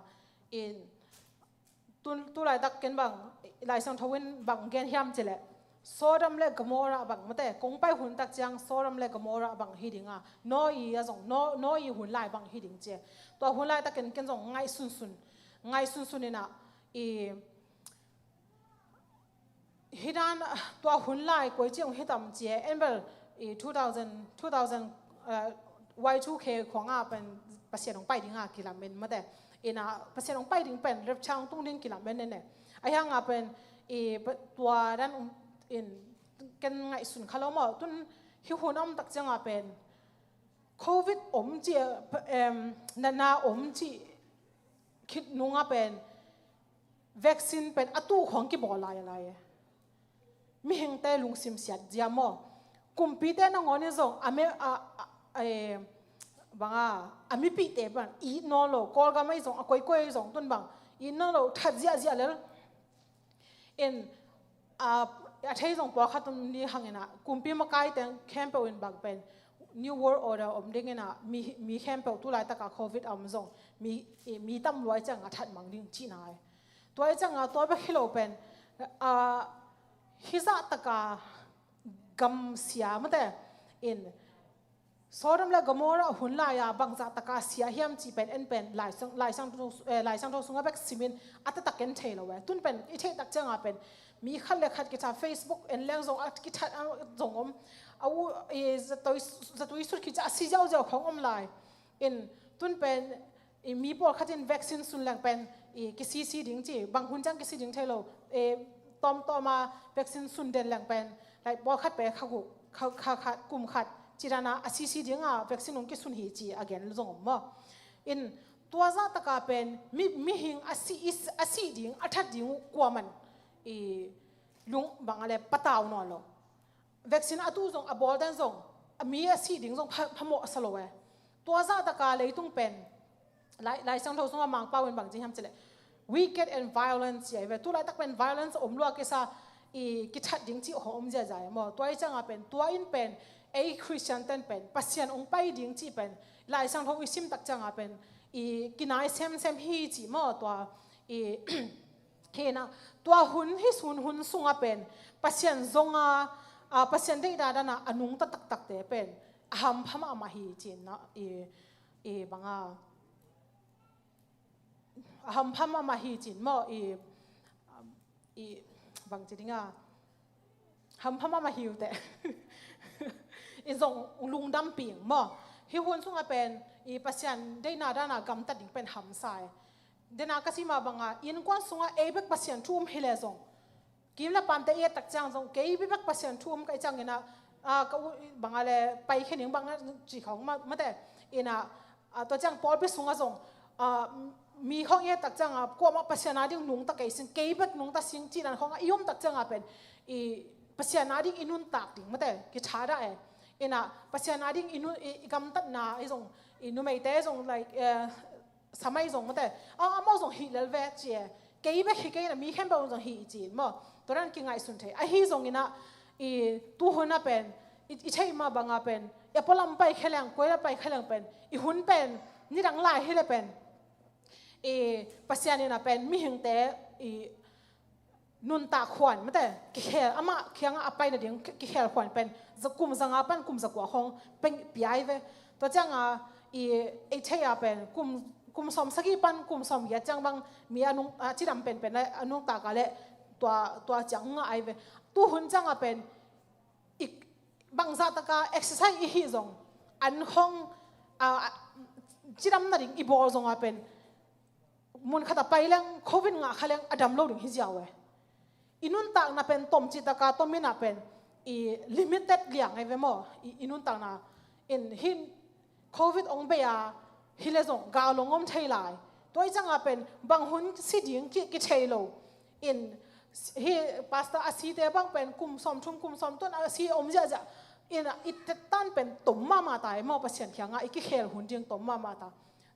in, tu, tu laitak ken bang, Lai Siangtho in bang gen hiam cile. Sodom le Gomorrah bang mate, kong pai hun tak ciang Sodom le Gomorrah bang hi ding a, Noah a zong, Noah hun lai bang hi ding ci e. Tua hun lai takin ken zong ngaihsunsun, ngaihsunsun in a, i, hi dan, tua hun lai koi ci hong hi tam ci e, en bel, i, two thousand, two thousand, uh, Y two K khong a pen Pasian hong pai ding a kilamen mate. In a Pasian hong pai ding pen rapture hong tung ding kilamen ne ne. A hiang a pen, i, pa-, tua dan, um, in ken ngaihsun kha lo maw. Tun hi hun a om tak ciang a pen Covid om ci, em, natna om ci khit nung a pen vaccine pen a tuh khong kibawl lai a lai e. Mihingte lungsim siat zia maw. Kumpite nangawn in zong a me, a, a, a, bang a, a mipihte bang it nawn lo, Kawlgam ahi zong, a koikoi ahi zong, tun bang it nawn lo, that ziahziah lel. In, a, a thei zong pawlkhat om ni hang in a, kumpi makai teng khempeuh in bang pen New World Order om ding in a, mi, mi khempeuh tu laitak a Covid a om zong, mi, i, mi tam lua ciang a that mang ding cihna e. Tua ciang a, tua bek hi lo pen, a, hi zah tak a gam sia mate in, Sodom le Gomorrah hun lai a bangzah tak a sia hiam cih pen en pen Lai Siang, Lai Siangtho, eh, Lai Siangtho sung a bek sim in a taktak en thei lo e. Tun pen i theih tak ciang a pen mi khat le khat kithat, Facebook en leng zong a kithat a zong om. A u, i, zatui, zatui sut khit ciang a si ziauziau khong om lai. In tun pen, i, mi pawlkhat in vaccine sun leng pen, i, kisisi ding ci, bang hun ciang kisi ding thei lo, e, tawmtawm a vaccine sun den leng pen, like, pawlkhat pen kha guk, kha, kha khat, kum khat, ci dan a, a sisi ding a vaccine hong kisun hi ci a gen zong om maw. In tua zah tak a pen, mi, mihing a si, i, a si ding, a that ding uh kuaman, i, lung bang a le patau nawn lo. Vaccine a tuh zong, a bawl den zong, a mi a si ding zong pha, phamawh a sa lo e. Tua zah tak a leitung pen, Lai, Lai Siangtho sung a Mangpau in bang ci hiam cih leh, wicked and violent ci a hi ve. Tu laitak pen violence om lua kisa, i, kithat ding cih hong om ziazia e maw. Tua hi ciang a pen, tua in pen, ei Christian ten pen, Pasian hong pai ding cih pen, Lai Siangtho i sim tak ciang a pen, i, kinai semsem hi cih maw, tua, i, Hi na, tua hun, hi sun hun sung a pen, Pasian zong a, a, Pasian deihna dan a, a nungta taktakte pen, a hampha mahmah hi ci-in na, i, i bang a, a hampha mahmah hi ci-in maw, i, i bang ci ding a, hampha mahmah hi uh teh. I zong lungdam ping maw. Hi hun sung a pen, i Pasian deihna dan a gamtat ding pen hamsa e. Dena ka sim a bang a, innkuan sung a ei bek Pasian thu um hi leh zong, kim le pamte i et tak ciang zong, kei bek Pasian thu um ka hih ciangin a, a, ka u, bang a le, pai khe ning bang a ci khong ma, mate, in a, a, tua ciang pawlpi sung a zong, a, mi khong i et tak ciang a, kuamah Pasian a ding nungta kei sing, kei bek nungta sing, cih dan khong a i um tak ciang a pen, i Pasian a ding i nuntak ding, mate, kithadah e. In a, Pasian a ding i nun, i, i gamtatna, i zong, i numeite zong, like, eh, samai zong mate, a, amau zong hih lel ve ci e. Kei bek hi kei na, mi khempeuh zong hih ci maw. Tua dan kingaihsun thei. Ahi zongin a, i, tu hun a pen, i, i theih mah bang a pen, i a pualam pai khe leng, koi la pai khe leng pen, i hun pen, nidang lai hi le pen, i, Pasian in a pen, mihingte, i, nuntak khuan, mate, kikhel, amah kiangah a pai nading ki-, kikhel khuan pen, za kum zanga pan kum zakua khong pen pia hi ve. Tua ciang a, i, ei thei a pen, kum, kum sawm sagih pan kum sawm giat ciang bang, mi a nung, a cidam penpen a, a nungtak a le, tua, tua ciang ngah hi ve. Tu hun ciang a pen, i, bangzah taka exercise i hih zong, an khong, a, a, cidam nading i bawl zong a pen, mun khat a pai leng, Covid ngah kha leng, a dam lo ding hi ziau e. I nuntakna pen, tom cih taka, tom in a pen, i limited liang e ve maw. I, i nuntakna in hin Covid ong bei a, hi le zong, gal ong om thei lai. Tua hi ciang a pen, bang hun si ding ki, kithei lo. In, hi, pastor a site bang pen, kum sawm thum, kum sawm tuan a si om ziahziah. In, i tetan pen, tom mahmah ta e maw, Pasian kiangah, i kikhel hun ding, tom mahmah ta.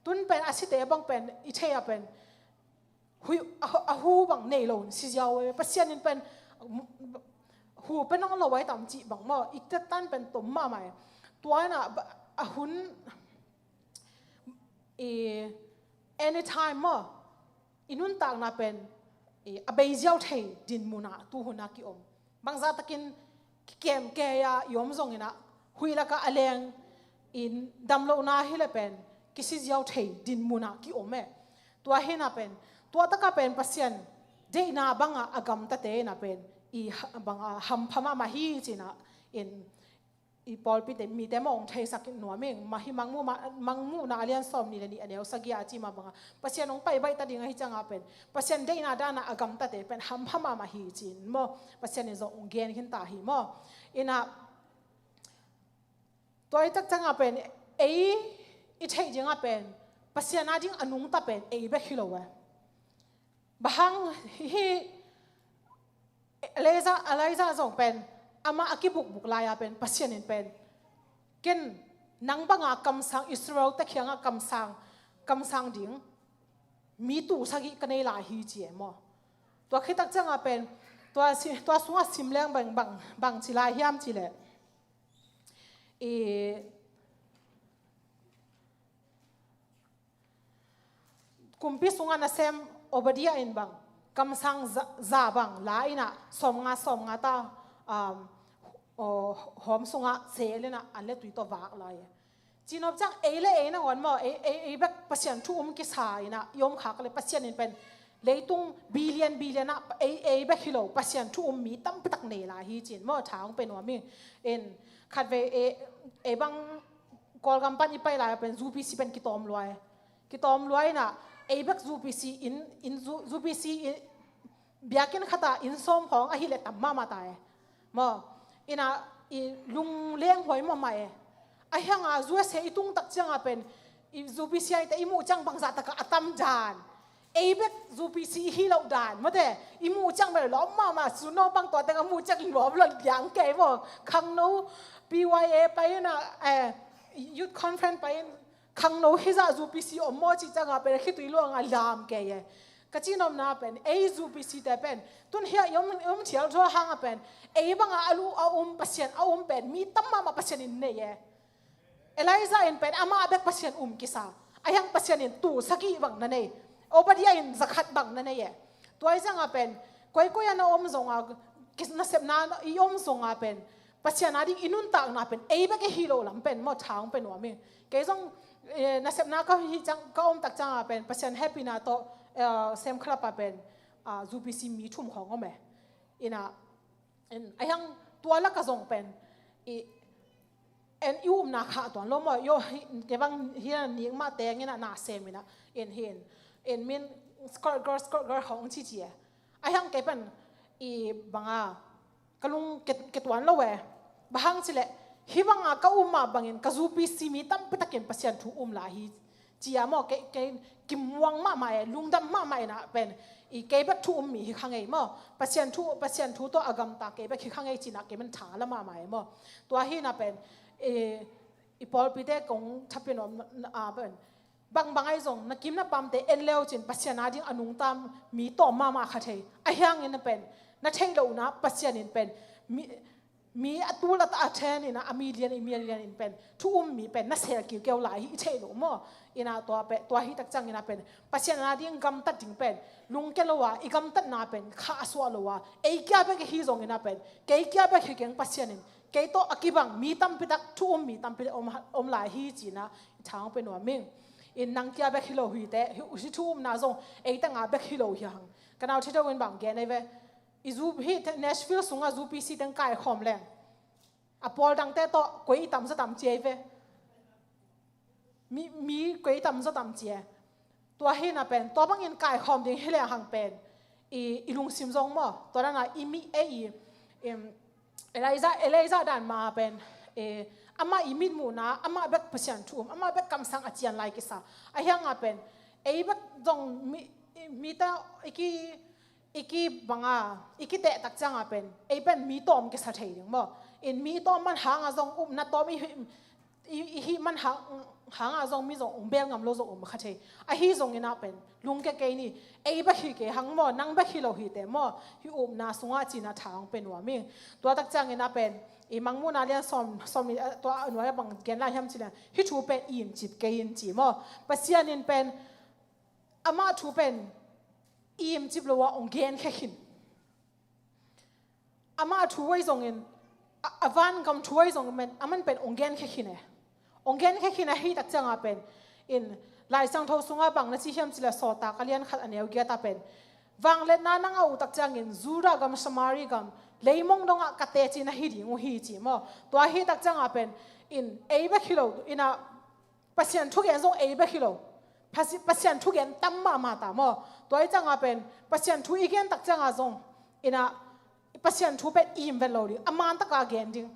Tun pen a site bang pen i thei a pen hui, a, a hu bang nei lo si ziau e. Pasian in pen hu pen ong lo ai tam cih bang maw, i tetan pen tom mahmah e. Tua in a, a hun, i, anytime maw, i nuntakna pen, i, a bei ziau thei dinmun ah tu hun a ki om. bangzah takin kikem kei a i om zongin ah, huih lakah a leng in damlohna hi le pen kisiziau thei dinmun ah ki-om e. Tua hi na pen, tua takah pen Pasian deihna bangah a gamtate in ah pen i ha-, bangah hampha mahmah hi ci-in ah, in i pawlpite mite mawh hong theisak nuam ing. Mah hi Mangmuhna, Mangmuhna a lian sawmnih le nih a neu sagih ah a ci mah bangah, Pasian hong pai baih ta ding ahi ciangah pen Pasian deihna danah a gamtate pen hampha mahmah hi ci-in maw, Pasian in zong hong gen khin ta hi maw. In ah, tua hi tak ciangah pen ei i theih dingah pen Pasian a ding a nungta pen ei bek hi lo e. Bang hang hi, Elijah, Elijah zong pen amah a kibukbuk lai-a pen Pasian in pen, "Ken nang banga kamsang, Israel te kiangah kamsang, kamsang ding mi tul sagih ka nei lai hi," ci e maw. Tua khit tak ciangah pen tua si-, tua sungah sim leng bang, bang, bang ci lai hiam cih leh, i kumpi sungah nasem Obadiah in bang kamsang za, za bang la in ah, sawmnga, sawmnga ta, um, aw, hawm sungah seel in ah an le tui tawh vak lai e. Ci nop ciang ei le ei nangawn maw, ei, ei, ei bek Pasian thu um kisa in ah i om khak leh Pasian in pen leitung billion, billion ah ei, ei bek hi lo, Pasian thu um mi tampi tak nei lai hi ci-in maw, tha hong pe nuam ing. In khatvei ei, ei bang Kawlgam pan i pai lai-a pen U P C pen kitawm lua e. Kitawm lua in ah, ei bek U P C in, in U-, U P C in, biakinn khatah inn sawm khawng ahih leh tam mahmah ta e. Maw, in ah i lungleng huai mahmah e. Ahi hangah U S A i tung tak ciangah pen i U P C a i te i muh ciang bangzah takah a tam dan. Ei bek U P C i hi loh dan. Mate, i muh ciang bel lawm mahmah, sun no bang tua teng a muh ciang lawm lo liang kei maw. Khangno P Y A pai in ah, eh, Youth Conference pai in, khangno hizah U P C om maw cih ciangah pen a khitui luangah lam kei e. Ka cihnopna pen ei U P C te pen tun hiah i om, i om thial thua hangah pen ei bangah a lu a um Pasian a um pen mi tam mahmah Pasian in nei e. Elijah in pen amah bek Pasian um kisa. Ahi hang Pasian in tul sagih bang na nei. Obadiah in zakhat bang na nei e. Tua hi ciangah pen koikoi a na om zongah, kis-, nasepna i om zongah pen Pasian a ding i nuntakna pen ei bek i hi lo lam pen maw, tha hong pe nuam ing. Kei zong, eh, nasepna ka hih ciang, ka om tak ciangah pen Pasian hehpihna tawh, eh, Sem Club ah pen, ah, U P C mi thum khawng om e. In ah, in, ahi hang tua lakah zong pen i, en i upna khah tuan lo maw, yo, hi, kei bang hi a nik mah teng in ah na sem in ah, in hi in, in min, Scout Girl, Scout Girl khawng ci ci e. Ahi hang kei pen i banga ka lung ke, ke tuan lo e. Bang hang cih leh hih banga ka um mah bangin ka U P C mi tampi takin Pasian thu um lai hi ci a maw, kei, kei kimuang mahmah e, lungdam mahmah in ah pen i kei bek thu um mi hi kha ngei maw. Pasian thu, Pasian thu tawh a gamta kei bek hi kha ngei ci-in ah kei pen tha la mahmah e maw. Tua hi in ah pen i, i pawlpite kong thapiak nuam a pen, bangbang ahi zong na kim na pamte en le uh cin Pasian a ding a nungta mi tawm mahmah kha thei. Ahi hangin na pen na theih lohna Pasian in pen mi, mi a tul a ta a then in ah a million, i million in pen thu um mi pen na sel kiukiu lai hi i theih loh maw. In ah tua pen, tua hi tak ciangin ah pen Pasian a ding gamtat ding pen lungkia lo a, i gamtatna pen khahsuah lo a, ei kia bek hi zongin ah pen, kei kia bek hi keng, Pasian in kei tawh a kibang mi tampi tak, thu um mi tampi om, om lai hi ci-in ah tha hong pe nuam ing. In nang kia bek hi lo hi teh, hi, hi thu umna zong ei teng a bek hi lo hi hang. Ka nau thideuh in bang gen ei ve. I zu-, hi te-, Nashville sungah U P C teng kaikhawm leng a pawl dangte tawh koi i tam zaw tam ci ei ve. Mi, mi koi i tam zaw tam ci e. Tua hi in ah pen tua bangin kaikhawm ding hi lehang pen i, i lungsim zong maw, tua dan a i mi, ei i, em, Elijah, Elijah dan mah pen, eh, amah i mitmuhna, amah bek Pasian thu um, amah bek kamsang a cian lai kisa. Ahi hangah pen ei bek zong mi, mi ta i ki, i ki banga, i kiteh tak ciangah pen ei pen mi tawm kisa thei ding maw. In mi tawm man hangah zong upna tawm i, i, i hih man hang, hangah zong mi zong ong bel ngam lo zong om kha thei. Ahi zongin ah pen lungkia kei ni, ei bek hi kei hang maw, nang bek hi lo hi teh maw, hih upna sungah ci-in ah tha hong pe nuam ing. Tua tak ciangin ah pen i Mangmuhna lian sawm, sawm, eh, tua a nuai ah bang gen lai hiam cih leh, hih thu pen imcip kei in ci maw. Pasian in pen amah thu pen imcip lo a ong genkhia khin. amah thu ahi zongin, a, a vangam thu ahi zongin, aman pen ong genkhia khin e. Ong genkhia khin ahi tak cianga pen, in Lai Siangtho sunga bang na ci hiam cih leh Sawltak a lian khat a neu giat ah pen, vangliatna nang a ut tak ciangin Judah gam, Samari gam, leimong dongah ka teci na hi ding uh hi ci maw. Tua hi tak cianga pen, in ei bek hi lo, in a Pasian thugen zong ei bek hi lo. Pasi-, Pasian thugen tam mahmah ta maw. Tua hi cianga pen, Pasian thu i gen tak cianga zong, in a Pasian thu pen i im vet lo ding. A man taka gen ding.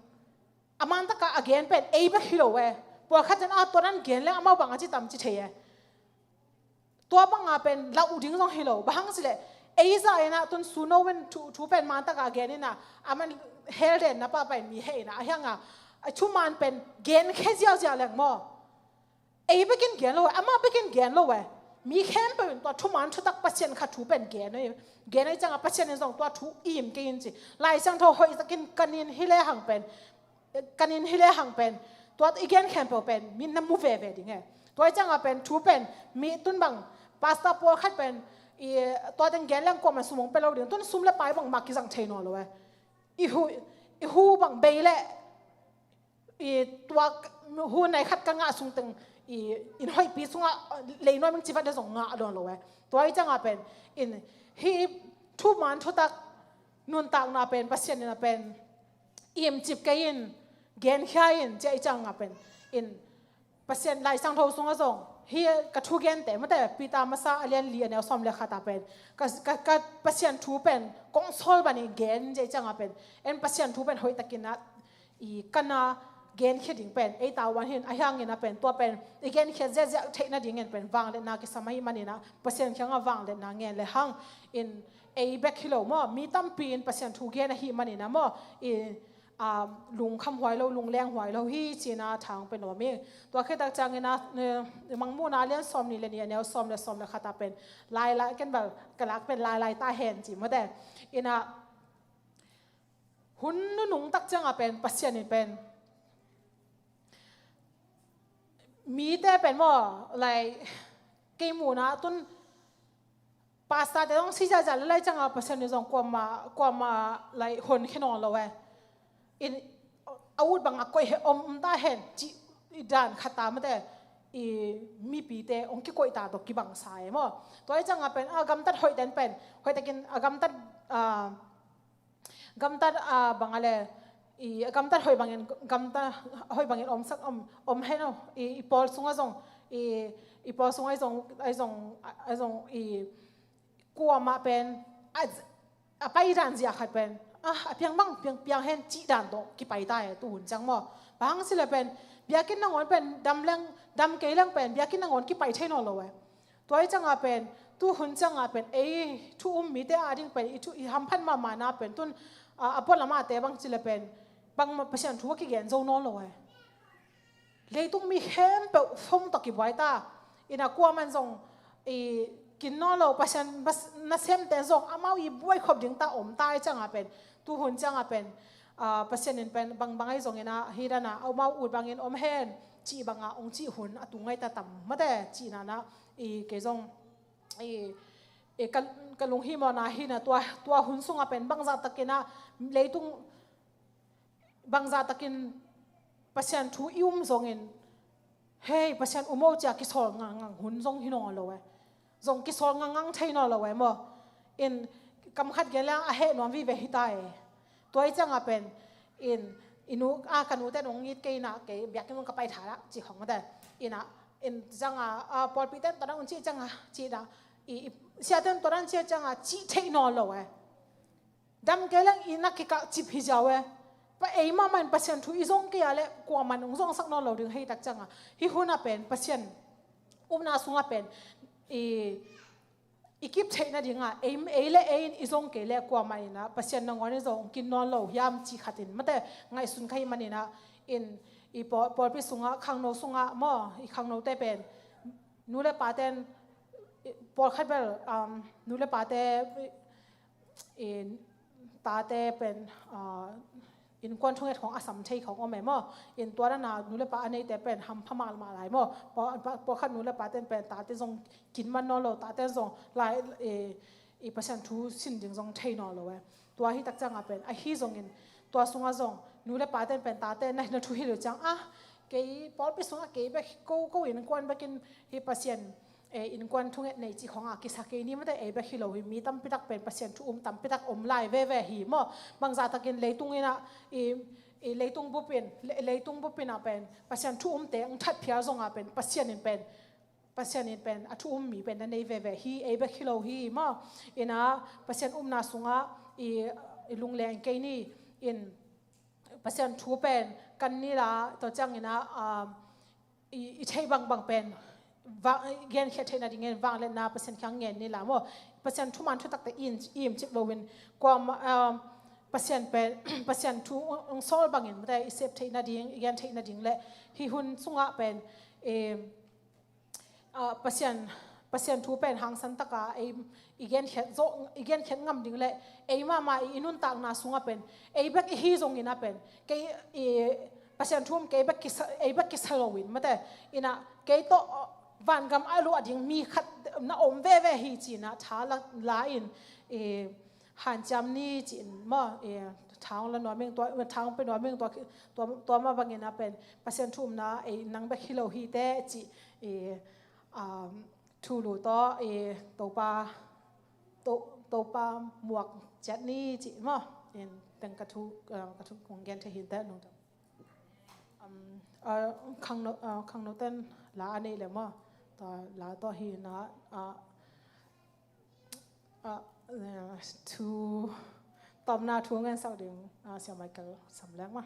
A man taka a gen pen ei bek hi lo e. Pawlkhat in a tua dan gen leng amau bang a ci tam ci thei e. Tua banga pen lau ding zong hi lo. Bang hang cih leh, ei zah in a tun Suno in thu, thu pen man taka a gen in a, aman hell den na pahpah in mi heh in a, a hiang a, a thuman pen genkhia ziauziau leng maw. Ei bekin gen lo e, amah bekin gen lo e. Mi khempeuh in tua thuman thutak Pasian kha thu pen gen e. Gen e cianga Pasian in zong tua thu i im kei in ci. Lai Siangtho hoih takin ka nin hi lehang pen, ka nin hi lehang pen, tua i gen khempeuh pen mi na mu veve ding e. Tua hi cianga pen thu pen mi tun bang, pastor pawlkhat pen, i, tua teng gen leng kuaman sum ong pe lo ding. Tun sum le pai bangmah kizang thei nawn lo e. I hu, i hu bang bei leh, i, tua hu nai khat ka ngah sung teng, i, inn hoihpi sungah lei nuam ing ci vat le zong ngah dawn lo e. Tua hi cianga pen, in, hih thuman thutak nuntakna pen Pasian in a pen imcip kei in, genkhia in, ci a hi cianga pen, in, Pasian Lai Siangtho sungah zong, hih ka thugente, mate, Peter masa a lian li a neu sawm le khat ah pen, ka, ka, ka Pasian thu pen kong sawl bangin gen, ci a hi cianga pen, en Pasian thu pen hoih takin a, i, ka na genkhia ding pen ei tavuan hi in, a hiangin a pen, tua pen i genkhia ziahziah theih nadingin pen vangliatna kisam ahih manin a, Pasian kiangah vangliatna ngen lehang, in, ei bek hi lo maw, mi tampi in Pasian thu gen ahih manin a maw, i, um, lungkham huai lo, lungleng huai lo hi ci-in a thang pen om hi. Tua khit tak ciangin a, eh, Mangmuhna a lian sawm nih le nih a neu sawm le sawm le khat ah pen lailai, ken bel ka lak pen lailai ta hen ci mate. In a, hun nunung tak cianga pen Pasian in pen mite pen maw, lai, kei muhna tun pastor te zong si ziahziah le lai cianga Pasian in zong kuamah, kuamah lai honkhia nawn lo e. In, a ut bangah koih hen, om ta hen cih dan khat ah mate, i, mipite ong kikoih ta tawh kibang sa e maw. Tua hi cianga pen a gamtat hoih ten pen, hoih takin a gamtat, a, gamtat, a, bang a le, i, gamtat hoih bangin, gamtat hoih bangin om sak, om, om hen aw, i, i pawl sungah zong, i, i pawl sungah zong, a zong, a zong, i, kuamah pen, a, a paidan zia khat pen, a, a piang bang, piang, piang hen cih dan tawh kipai ta e, tuhun ciang maw. Bang hang cih leh pen, biakinn nangawn pen, dam leng, dam kei leng pen, biakinn nangawn kipai thei nawn lo e. Tua hi cianga pen, tuhun cianga pen, ei thu um mite ading pen, i thu, i hamphat mahmahna pen, tun, a, a pualam ah te bang ci leh pen, bangmah Pasian thu a kigen zo nawn lo e. Leitung mi khempeuh fom tawh kibuai ta. In a kuaman zong, i, kin nawn lo, Pasian, Pas-, nasemte zong, amau i buai khop ding ta om ta hi cianga pen, tuhun cianga pen, a, Pasian in pen, bangbang ahi zongin a, hi dan a, amau ut bangin om hen, cih banga, ong cih hun, a tung ngai ta tam, mate, cihna na, i, kei zong, i, i, ka, ka lunghimawhna hi na, tua, tua hun sunga pen, bangzah takin a, leitung, bangzah takin Pasian thu i um zongin, hei, Pasian um o cia kisawl ngangngang hun zong hi nawn lo e. Zong kisawl ngangngang thei nawn lo e maw. In kam khat gen leng a heh nuam vive hi ta e. Tua hi cianga pen, in, i nu, a, ka nute nong it kei na, kei biakinn zong ka pai tha la, ci khong mate. In a, in cianga, a, pawlpi ten tua dan un ci cianga, ci na, i, i, sia ten tua dan ci cianga, ci thei nawn lo e. Dam kei leng i na kikah cip hi ziau e. Pa ei mahmah in Pasian thu i zong kei a leh kuaman ong zongsak nawn lo ding hei tak cianga. Hih hun a pen Pasian umna sunga pen i, i kip theih nadinga ei, ei le ei in i zong kei leh kuamah in a Pasian nangawn in zong kin nawn lo hiam cih khat in mate ngaihsun ka hih manin a in i pawl, pawlpi sunga khangno sunga maw i khangnote pen nu le pa ten i, pawlkhat bel, um, nu le pate i, i tate pen, ah, innkuan thunget khong a sam thei khong om e maw. In tua dana nu le pa a neite pen hampha mahmah lai maw. Paw, pa, pawlkhat nu le pa ten pen tate zong kin man nawn lo, tate zong lai, i, i Pasian thu sin ding zong thei nawn lo e. Tua hi tak ciangah pen, ahi zongin, tua sungah zong, nu le pate'n pen tate na, na thuhilh uh ciang, ah, kei pawlpi sungah kei bek, ko, ko innkuan bekin hi Pasian, eh, innkuan thunget nei cih khawngah kisa kei ni mate, ei bek hi lo hi, mi tampi tak pen Pasian thu um tampi tak om lai veve hi maw. Bangzah takin leitung innah, i, i leitung bupin, le-, leitung bupin ah pen Pasian thu umte ang that phial zongah pen Pasian in pen Pasian in pen a thu um mi pen na nei veve hi, ei bek hi lo hi maw. Innah Pasian upna sungah i, i lungleng kei ni in Pasian thu pen kan ni la, tua cianginah, um, i, i theih bangbang pen va-, i genkhiat theih nadingin vangliatna Pasian kiang ngen ni la maw. Pasian thuman thutakte i im, i im cip loin kuama, um, Pasian pen, Pasian thu hong sawl bangin mate i sep theih nading, i gen theih nading le hih hun sungah pen, um, ah, Pasian, Pasian thu pen hangsan taka ei, i genkhiat zawh, i genkhiat ngam ding le ei mahmah i, i nuntakna sungah pen ei bek i hi zongin ah pen kei, i, Pasian thu um kei bek kisa, ei bek kisa loin mate, innah kei tawh, ah, vangam a luah ding mi khat na om veve hi ci-inah tha la, la-in, i, hanciam ni ci-in maw, eh, tha hong la nuam ing, tua, tha hong pia nuam ing, tua, tua, tua mah banginah pen Pasian thu umna ei nang bek hi lo hi teh cih, eh, um, thulu tawh, eh, Topa, To-, Topa muak ciat ni cih maw. In teng ka thu, eh, ka thu kong gen thei hi inteh lungdam. Um, ah, khangno, ah, khangnote'n la a neih leh maw, tua la tawh hi na, ah, ah, eh, thu, tawpna thu ngensak ding, ah, Sia Michael Sam Lek maw.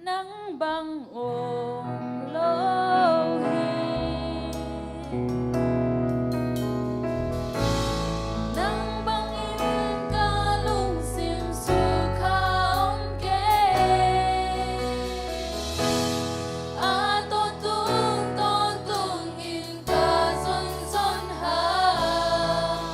Nang bang om lo hi. Nang bangin ka lungsim sukha om kei. A tawntung tawntungin ka zonzon hang.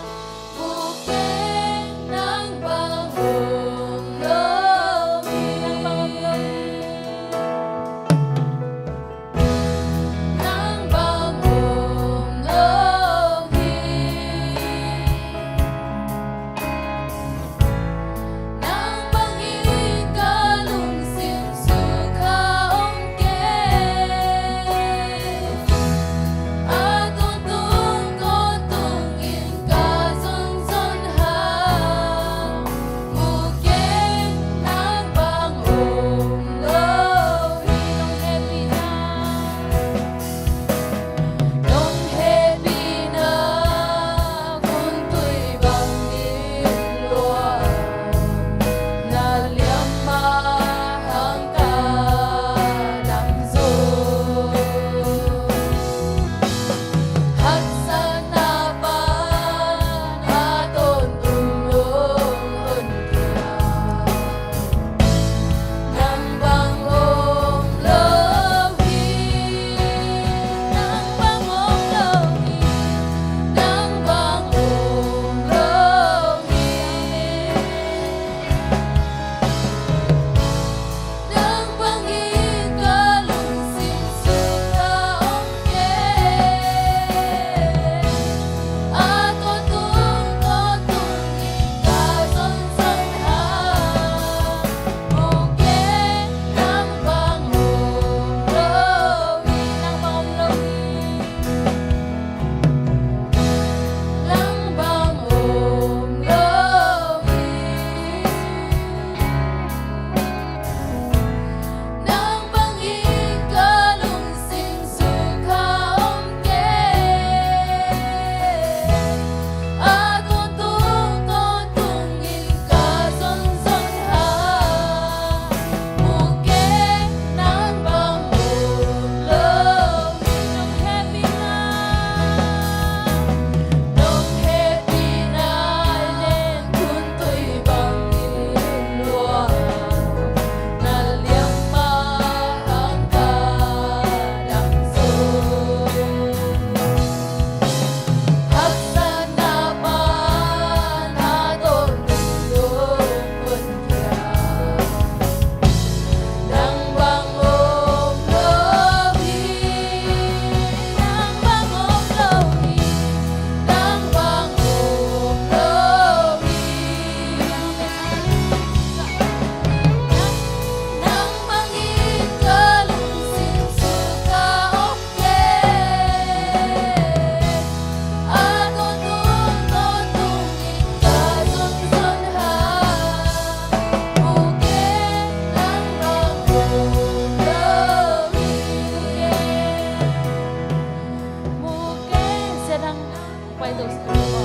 Pai to sa ko.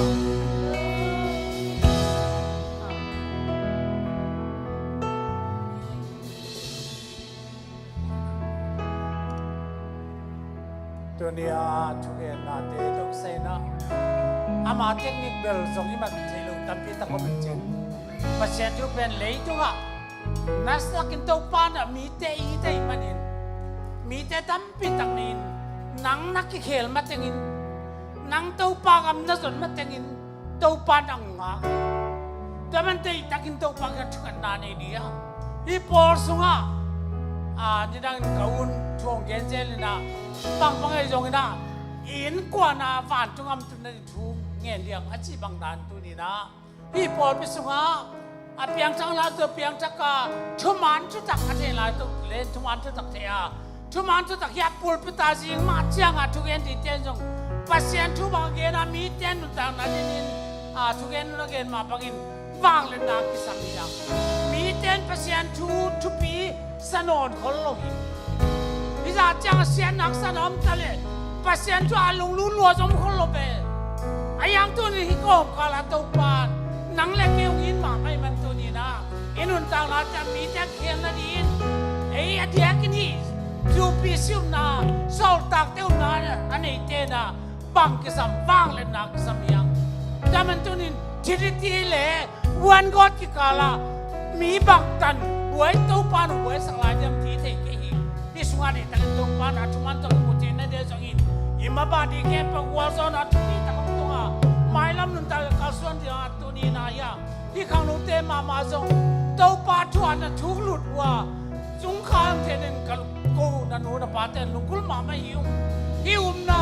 Tuni a thugennate dong saina ama teknik bel zong i man thei lo tampi tak om in cin. Pasian thu pen leitungah nasakin Topa na mite i thei manin mite tampi tak nin nang na kikhel matengin nang Topa gam na zon matengin Topa nang ngak. Tua man teitakin Topa ka thukatna nei dia. Hih pawl sungah a nidangin ka un thu hong gen zel inah bangmah ngei zongin ah innkuan a vantung am tun na ding thu ngen diam a cih bang dan tuni inah hih pawlpi sungah a piangthak lai tawh piangthak a thuman thutak a thei lai tawh le thuman thutak thei a thuman thutak hi a pulpit a zing mah ciangah thugen dingte in zong Pasian thu bang a gen a mite nuntakna dingin a thugen nun a gen mah bangin vangliatna kisam hi a mite in Pasian thu thupi sa nawn khol lo hi. Hih zah ciang a siatna kisa na om ta leh Pasian thu a lunglut lua zong om khol lo ve. A yang tuni hih kawmkal a Topa nang le kei hong in mahmah i man tuni inah i nuntakna ciang mite a kikhel nadingin ei a diakin hih thupi si upna sawltakte upna a neite inah bang kisam vangliatna kisam hi hang. Tua man tunin thilhiti le vuangawt kikalah mi bangtan buai Topa nong buaisak lai diam ti thei kei hi. Hih sungah deihtakin Topa na thuman tawh kimu theihna ding zongin i mabah ding khempeuh gualzawhna thupi tak hong tung a mailam nuntak le kalsuan ding a tuni inah hi a hih khangnote mahmah zong Topa thu a na thuk lut uh a zungkhal ang thenin ka ko na nu na pate lungkul mahmah hi ung. Hih upna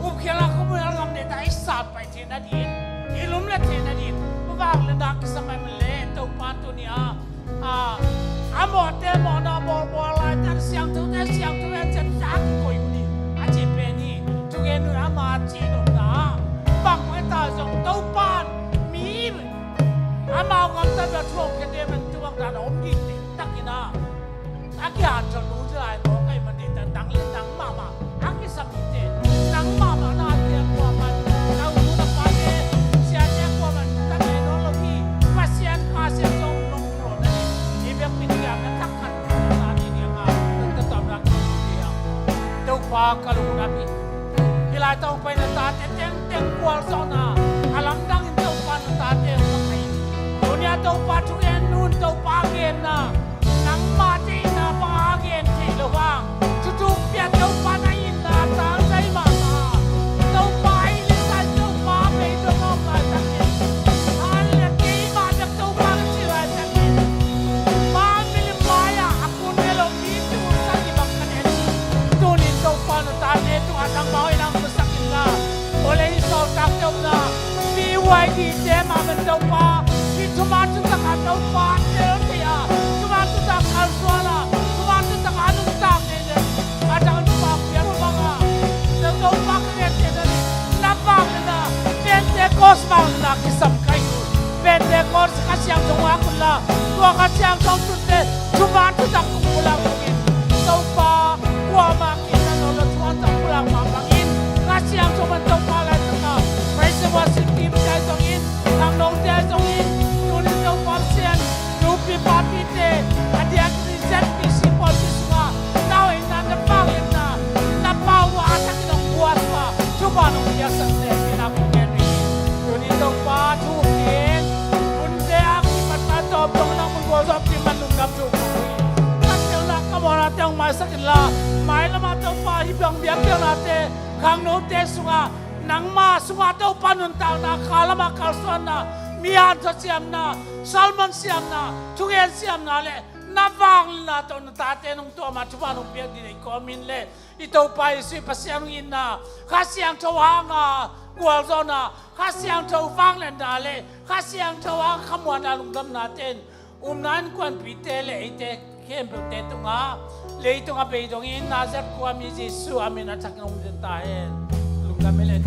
upkhialna khuamual ngam deta i sat pai theihna ding i lumlet theihna ding vangliatna kisam ai man le Topa tuni a a mawhte mawhna bawlbawl laitan siangthote siangtho en ciat ta kikoih uh ni a ci pen hi. Thugen nun ama ci nunna bang pai ta zong Topa mi amau gamtat a thuang khen ding man tuak dan a om ding ding takin a a kian thon nu ci lai mawk ai man ding ta nang le nang mahmah a kisam ding te nang mahmah na a kian kuaman nang nu na pate siate kuaman ta nai nawn lo hi. Pasian Kha Siangtho nong pulawh na ding i biakpi kiang na thak khat na ta ding ding a nong ta tawm na kiang Topa ka lungdam hi. Hih lai tawh pai na tate tengteng gualzawhna a lamdangin Topa na tate hong pai. Tuni a Topa thugen nun Topa genna nangmah deihna bang a gen thei lo hang thuthuk piak Topa na itna tangzai mahmah. Topa a itna Topa bei dong a om laitakin a le keimah bek Topa ka ci laitakin pa milim mai-ah a kun ne lo mi tu sa ni bang ka ne tunin Topa na tate tungah nangmah hoih nang pusak inla. Ole hih sawltakte omna hih Y D te mah man Topa hih thuman thutak a Topa tel thei a thuman thutak kalsuan a thuman thutak a nuntak nei le a dang Topa piak bang a Topa ka ngen thei na ni na vak le na Pentecost vak le na kisam ka hi uh. Pentecost Kha Siangtho ngak unla tua Kha Siangtho tutte thuman thutak kong pulak dongin Topa kuamah kisa nawn lo thuman thutak pulak mah bangin Kha Siangtho man Topa laitaka praise and worship team te ahi zongin khangnote ahi zongin tunin Topa Pasian nupi papite a diak Z B C pawlpi sungah na hoihna na vangliatna na pau a a takin hong guat uh a thupha nong piaksak zel hi na kong ngen hi. Tuni Topa thu khin hunte a kipat na tawp dong na mun gualzawh pi man lungdam thu kong hi. Ka telna ka mawhna te hong maisak inla mailam a Topa hih bang biakpiaknate khangnote sungah nangma sungah Topa nuntakna kha lamah kalsuanna mi hanthawn siamna Solomon siamna thugen siamna le na vangliatna tawh na tate nong tuam a thupha nong piak ding nei kawmin le i Topa Jesuh i Pasian hong itna Kha Siangtho hanga gualzawhna Kha Siangtho vangliatna le Kha Siangtho hanga khamuanna lungdamnate in upna innkuanpihte le eite khempeuhte tungah leitungah bei dongin Nazareth khuami Jesuh a min a thakin hong ding ta hen. Lungdam hi le